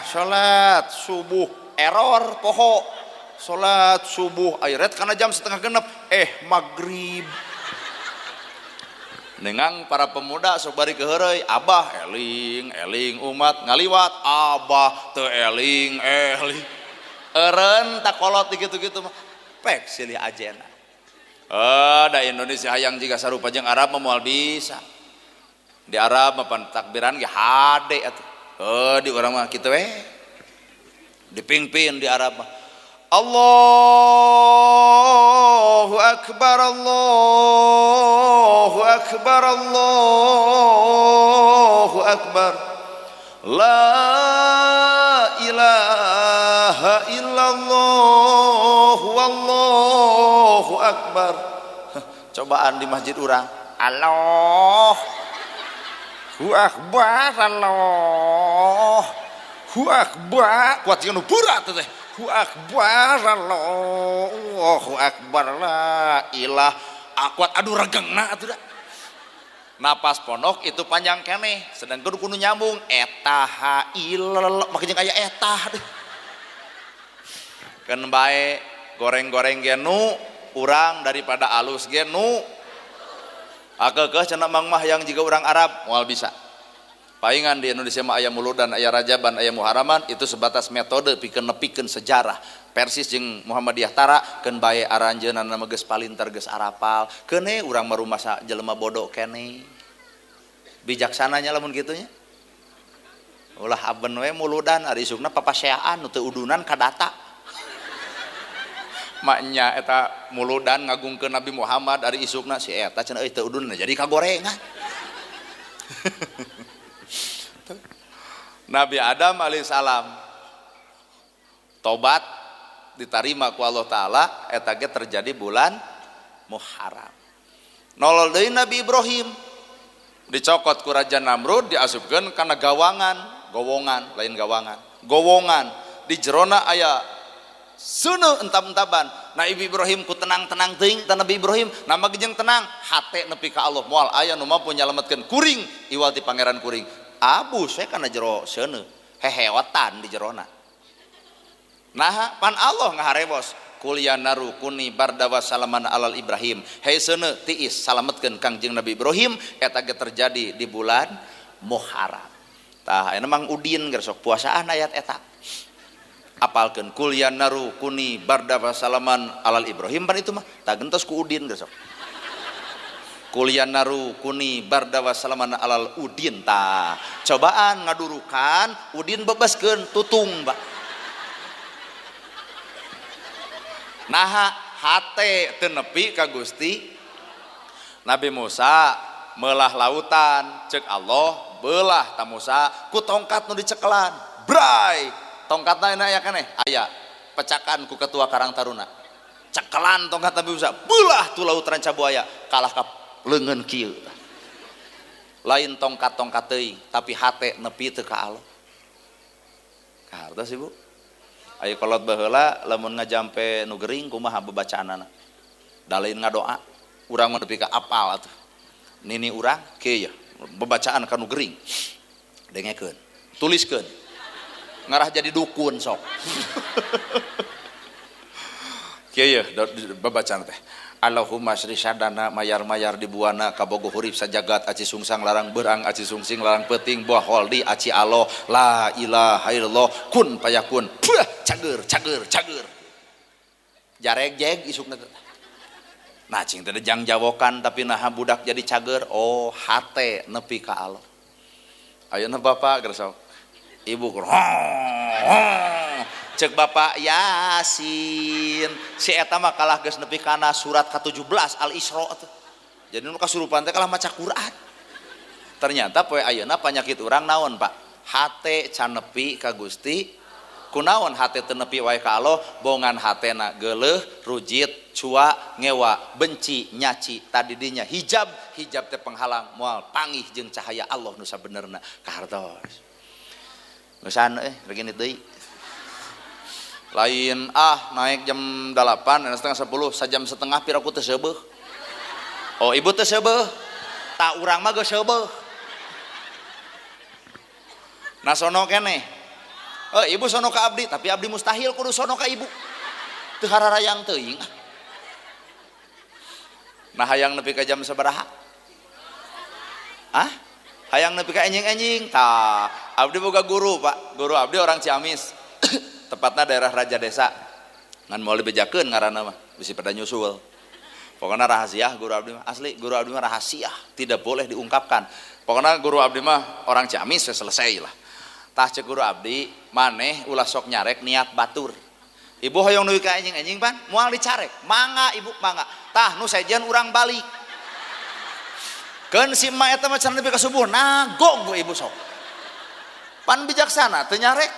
salat subuh error poho salat subuh airet karena jam 5:30 maghrib. Nengang para pemuda sok bari keheureuy abah eling eling umat ngaliwat abah teu eling eling eureun takolot gitu-gitu mah pek silih ajena. Da Indonesia hayang jiga sarupa jeung Arab mah moal bisa. Di Arab mah pan takbiran ge hade atuh. Di urang mah kitu we. Dipingpin di Arab mah Allahu akbar Allahu akbar Allahu akbar la ilaha illallah wallahu akbar. Cobaan di masjid urang Allahu akbar Allahu akbar kuat jeung nu berat teh Allahu akbar Allahu akbar la ilah akuat aduh regengna atuh da. Napas pondok itu panjang keneh sedangkan kudu nyambung eta ha ilal make jeung aya eta deh. Keun bae goreng-goreng ge nu urang daripada alus ge nu akeukeuh cenah mang mah yang jiga urang Arab moal bisa. Paingan di Indonesia mah aya muludan, aya rajaban, aya muharaman, itu sebatas metode pikeun nepikeun sejarah. Persis jeung Muhammadiyah tara keun bae aranjeunna mah geus palinter geus arapal. Keune urang mah rumasa jelema bodoh keneh. Bijaksananya lamun kitu nya. Ulah aben we muludan ari isukna papaseaan nu teu udunan kadata. Maknya eta muludan ngagungkeun Nabi Muhammad ari isukna si eta cenah euy teu udunan jadi kagorengan. Nabi Adam alaihissalam tobat diterima ku Allah Ta'ala eta ge terjadi bulan Muharram. Nolol deui Nabi Ibrahim dicokot ku Raja Namrud diasupkeun kana gawangan, gowongan lain gawangan, gowongan di jerona aya seuneu entab-entaban. Nah Ibu Ibrahim ku tenang-tenang teuing tah Nabi Ibrahim nama ge jeung tenang hate nepi ka Allah moal aya nu mampu nyalametkeun kuring iwal ti pangeran kuring. Abus we kana jero seuneu heheotan di jerona. Nah pan Allah ngaharewos kul ya naru kuni barda wa salaman alal Ibrahim. Hei seuneu tiis salametkeun Kangjeng Nabi Ibrahim eta ge terjadi di bulan Muharram. Tah ayeuna Mang Udin geus sok puasaan ayat eta. Apalkeun kul ya naru kuni barda wa salaman alal Ibrahim pan itu mah tah gentos ku Udin geus sok. Kuliah naru kuni barda wa salaman alal udin ta cobaan ngadurukan udin bebaskeun tutung pak naha hate teu nepi ka Gusti. Nabi Musa melah lautan cek Allah belah ta Musa ku tongkat nu dicekelan bray tongkatna aya keneh aya pecakan ku ketua Karang Taruna cekelan tongkat Nabi Musa belah tu laut Ranca Buaya kalah ka leungeun kieu lain tongkat-tongkat teuing tapi hate nepi teu ka Allah. Kahartos Ibu aya kolot baheula lamun ngajampe nu gering kumaha babacaanana da lain ngadoa urang mah nepi ka apal atuh nini urang kieu ya babacaan ka nu gering dengekeun tuliskeun ngarah jadi dukun sok kieu ya babacaan teh Allahumma sri sadana mayar-mayar di buana kabogo hurip sajagat aci sungsang larang berang aci sungsing larang peting buah holdi aci aloh la ilaha illallah kun payakun puah cager cager cager jareg jeg isukna. Nah cing teh jang jawokan tapi naha budak jadi cager, oh hate nepi ka Allah. Ayeuna bapak geus ibu keur cek bapak Yasin si eta mah kalah geus nepi kana surat ka-17 Al-Isra teh. Jadi nu kasurupan teh kalah maca Quran. Ternyata poe ayeuna panyakit urang naon Pak? Hate can nepi ka Gusti. Kunaon hate teu nepi wae ka Allah, bongan hatena geuleuh, rujit, cua, ngewa, benci, nyaci, tadi dinya hijab, hijab teh penghalang moal pangih jeung cahaya Allah nu sabenerna kahartos. Geusan euy, regini deui. Lain ah naik jam 8, 9:30, sajam setengah piraku teu seubeuh. Oh ibu teu seubeuh, tak urang mah geus seubeuh. Nah sono keneh. Oh, ibu sono ka abdi, tapi abdi mustahil kudu sono ka ibu. Teu hararayang teuing. Nah hayang nepi ka jam sabaraha? Ah? Hayang nepi ka enjing-enjing. Tah, abdi boga guru, Pak. Guru abdi orang Ciamis. Tepatna daerah Raja Desa. Ngan moal dibejakeun ngaranna mah, bisi pada nyusul. Pokoknya rahasia guru abdi mah, asli guru abdi mah rahasia, tidak boleh diungkapkan. Pokoknya guru abdi mah orang Ciamis selesai lah. Tah cek guru abdi maneh ulah sok nyarek niat batur. Ibu hoyong nu ka enjing-enjing pan moal dicarek, mangga ibu mangga. Tah nu sejen urang balik. Keun si emak eta mah cenah nepi ka subuh nagog ku ibu sok. Pan bijaksana teu nyarek.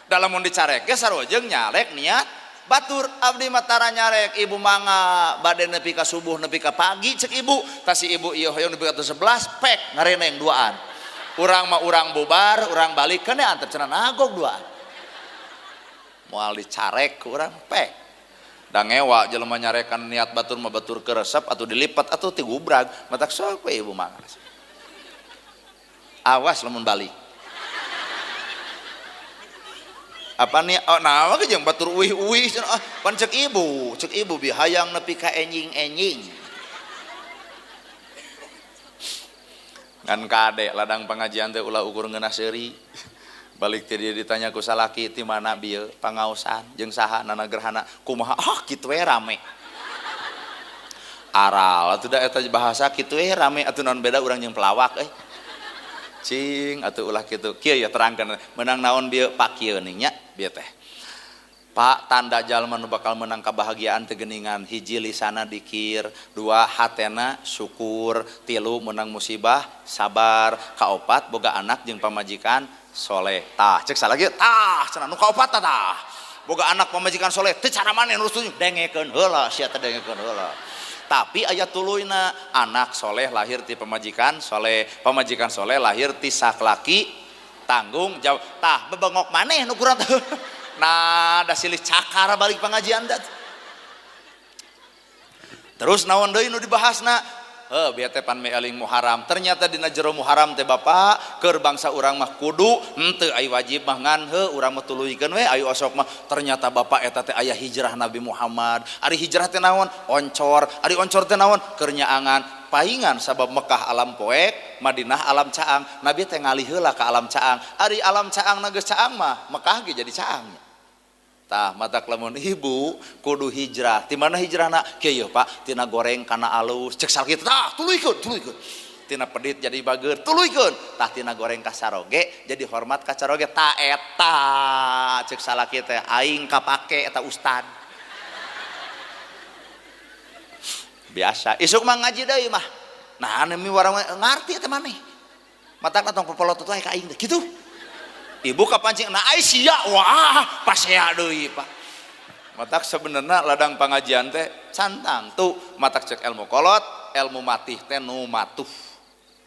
Da lamun dicarek ge sarua jeung nyarek niat batur. Abdi mah tara nyarek ibu mangga bade nepi ka subuh nepi ka pagi cek ibu. Tah si ibu ieu hoyong nepi ka 11 pek ngareneng duaan. Urang mah urang bubar, urang balik kene antep cenah nagog duaan. Moal dicarek ku urang pek. Da ngewa jelema nyarekan niat batur mah batur keresep atau dilipat atau tigubrag, matak sok we ibu mah. Awas lamun balik. Apa nih? Oh, nah mah jeung batur uih-uih cenah. Ah, pan cek ibu bi hayang nepi ka enjing-enjing. Ngan kade ladang pengajian teh ulah ukur ngeunah seuri. Balik teh dia ditanya ku salaki ti mana bieu pangaosan jeung saha nana gerhana kumaha, ah kitu we rame. Aral atuh da eta bahasa kitu we rame atuh naon beda urang jeung pelawak euy. Cing atuh ulah kitu. Kieu ya terangkeun meunang naon bieu Pak kieu nih nya bieu teh. Pak tanda jalma nu bakal menang kebahagiaan teh geuningan hiji lisana dikir, dua hatena syukur, tilu menang musibah sabar, kaopat boga anak jeung pamajikan soleh. Tah cek salagi tah cenah nu kaopat tah. Boga anak pamajikan soleh teu cara maneh nu setuju dengekeun heula sia teh dengekeun heula. Tapi aya tuluyna anak soleh lahir ti pamajikan soleh, pamajikan soleh lahir ti saklaki tanggung jawab. Tah bebengok maneh nu kurang teh. Nah, da silih cakar balik pengajian dat. Terus naon deui nu dibahasna? Heuh, bieu teh pan meeling Muharram. Ternyata dina jero Muharram teh Bapak keur bangsa urang mah kudu henteu ai wajib mah ngan heuh urang mah tuluykeun we ayo osok mah. Ternyata Bapak eta teh aya hijrah Nabi Muhammad. Ari hijrah teh naon? Oncor. Ari oncor teh naon? Keur nyaangan paingan sabab Mekah alam poek, Madinah alam caang. Nabi teh ngalih heula ka alam caang. Ari alam caang na geus caang mah Mekah ge jadi caang. Tah matak lamun ibu kudu hijrah. Ti mana hijrahna? Kieu Pak, tina goreng kana alus. Cek salaki tah tuluykeun, tuluykeun. Tina pedit jadi bager, tuluykeun. Tah tina goreng ka saroge jadi hormat ka caroge. Ta eta cek salaki teh aing kapake eta ustad. Biasa isuk mah ngaji deui mah. Nah anu mi warang ngarti eta maneh. Matakna tong popolotot wae ka aing teh kitu. Ibu kapancing nah ai sia wah pasea deui Pak. Matak sebenarnya ladang pengajian teh cantang tuh matak cek ilmu kolot, ilmu matih teh nu matuh.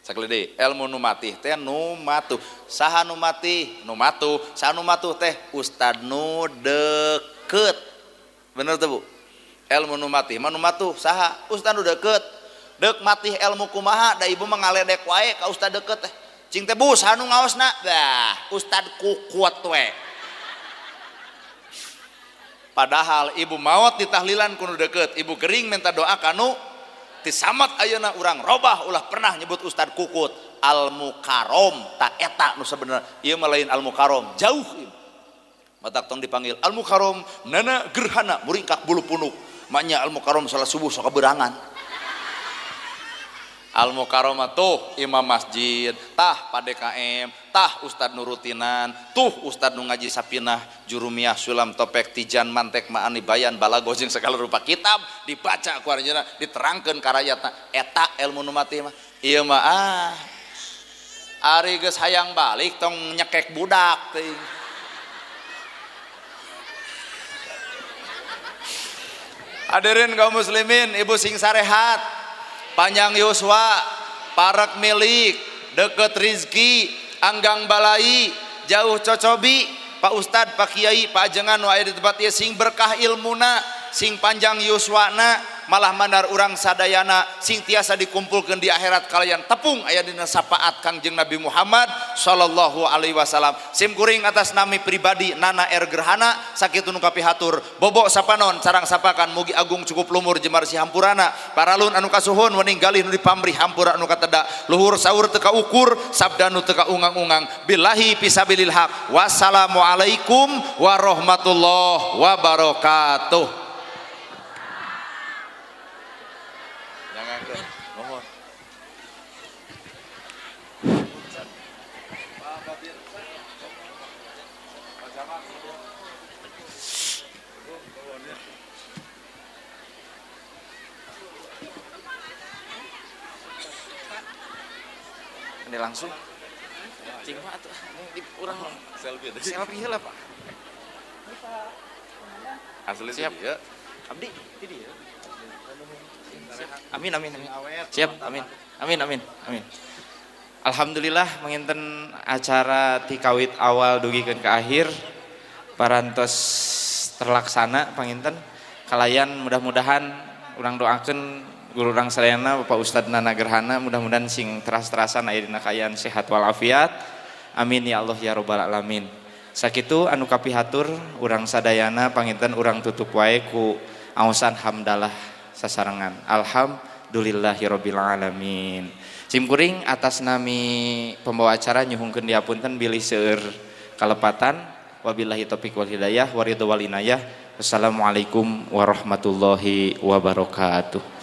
Sakali deui, ilmu nu matih teh nu matuh. Saha nu matih? Nu matuh. Saha nu matuh teh ustad nu deket. Bener tuh Bu? Ilmu nu matih mah nu matuh saha? Ustad nu deket. Deuk matih ilmu kumaha da ibu mah ngaledek wae ka ustad deket teh. Cing teh bu saha nu ngaosna? Bah, ustad kukuat we. Padahal ibu maot di tahlilan kudu deket, ibu gering minta doa kanu tisamat ayeuna urang robah ulah pernah nyebut ustad kukut. Al Mukarrom ta eta nu sabenerna. Ieu mah lain Al Mukarrom, jauh ieu. Matak tong dipanggil Al Mukarrom nana gerhana muringkak bulu punuk. Maknya Al Mukarram salat subuh sok kaberangan. Al Mukarramah tuh imam masjid, tah Pak DKM, tah Ustad nurutinan, tuh Ustad nu ngaji sapinah, jurumiyah, sulam, topek, tijan, mantek, maani, bayan, balago jeung segala rupa kitab dibaca ku aranjeunna, diterangkeun ka rakyatna. Eta ilmu nu mati mah. Ieu mah ah ari geus hayang balik tong nyekek budak teuing. Hadirin kaum muslimin, ibu sing sarehat, panjang yuswa, parak milik, deket rizki, anggang balai, jauh cocobi, Pak Ustad, Pak Kiai, Pak Ajengan nu aya di tempat ieu sing berkah ilmuna, sing panjang yuswana, malah mandar urang sadayana sing tiasa dikumpulkeun di akhirat kalian tepung aya dina syafaat Kangjeng Nabi Muhammad sallallahu alaihi wasallam. Sim kuring atas nami pribadi Nana R Gerhana sakitu nu kapihatur bobok sapanon sarang sapakan mugi agung cukup lumur jemar si hampurana paralun anu kasuhun wening galih nu dipamrih hampura anu kateda luhur saur teu kaukur sabda nu teu kaungang-ungang billahi fisabilil haq. Wassalamualaikum warahmatullahi wabarakatuh. Ini langsung cing Pak atuh di urang selfie selfie heula Pak. Asli siap ya. Abdi di dieu. Amin amin amin. Siap amin. Amin amin amin. Alhamdulillah menginten acara tikawit awal dugikeun ke akhir parantos terlaksana panginten kalayan mudah-mudahan urang doakeun guru urang sadayana Bapak Ustad Nana Gerhana mudah-mudahan sing teras-terasan aya dina kaayaan sehat walafiat. Amin ya Allah ya robbal alamin. Sakitu anu kapihatur urang sadayana panginten urang tutup wae ku aosan hamdalah sasarengan. Alhamdulillahirabbil alamin. Simkuring atas nami pembawa acara nyuhungkeun diapunten bilih seueur kalepatan. Wabillahi taufik wal hidayah waridho wal inayah. Wassalamualaikum warahmatullahi wabarakatuh.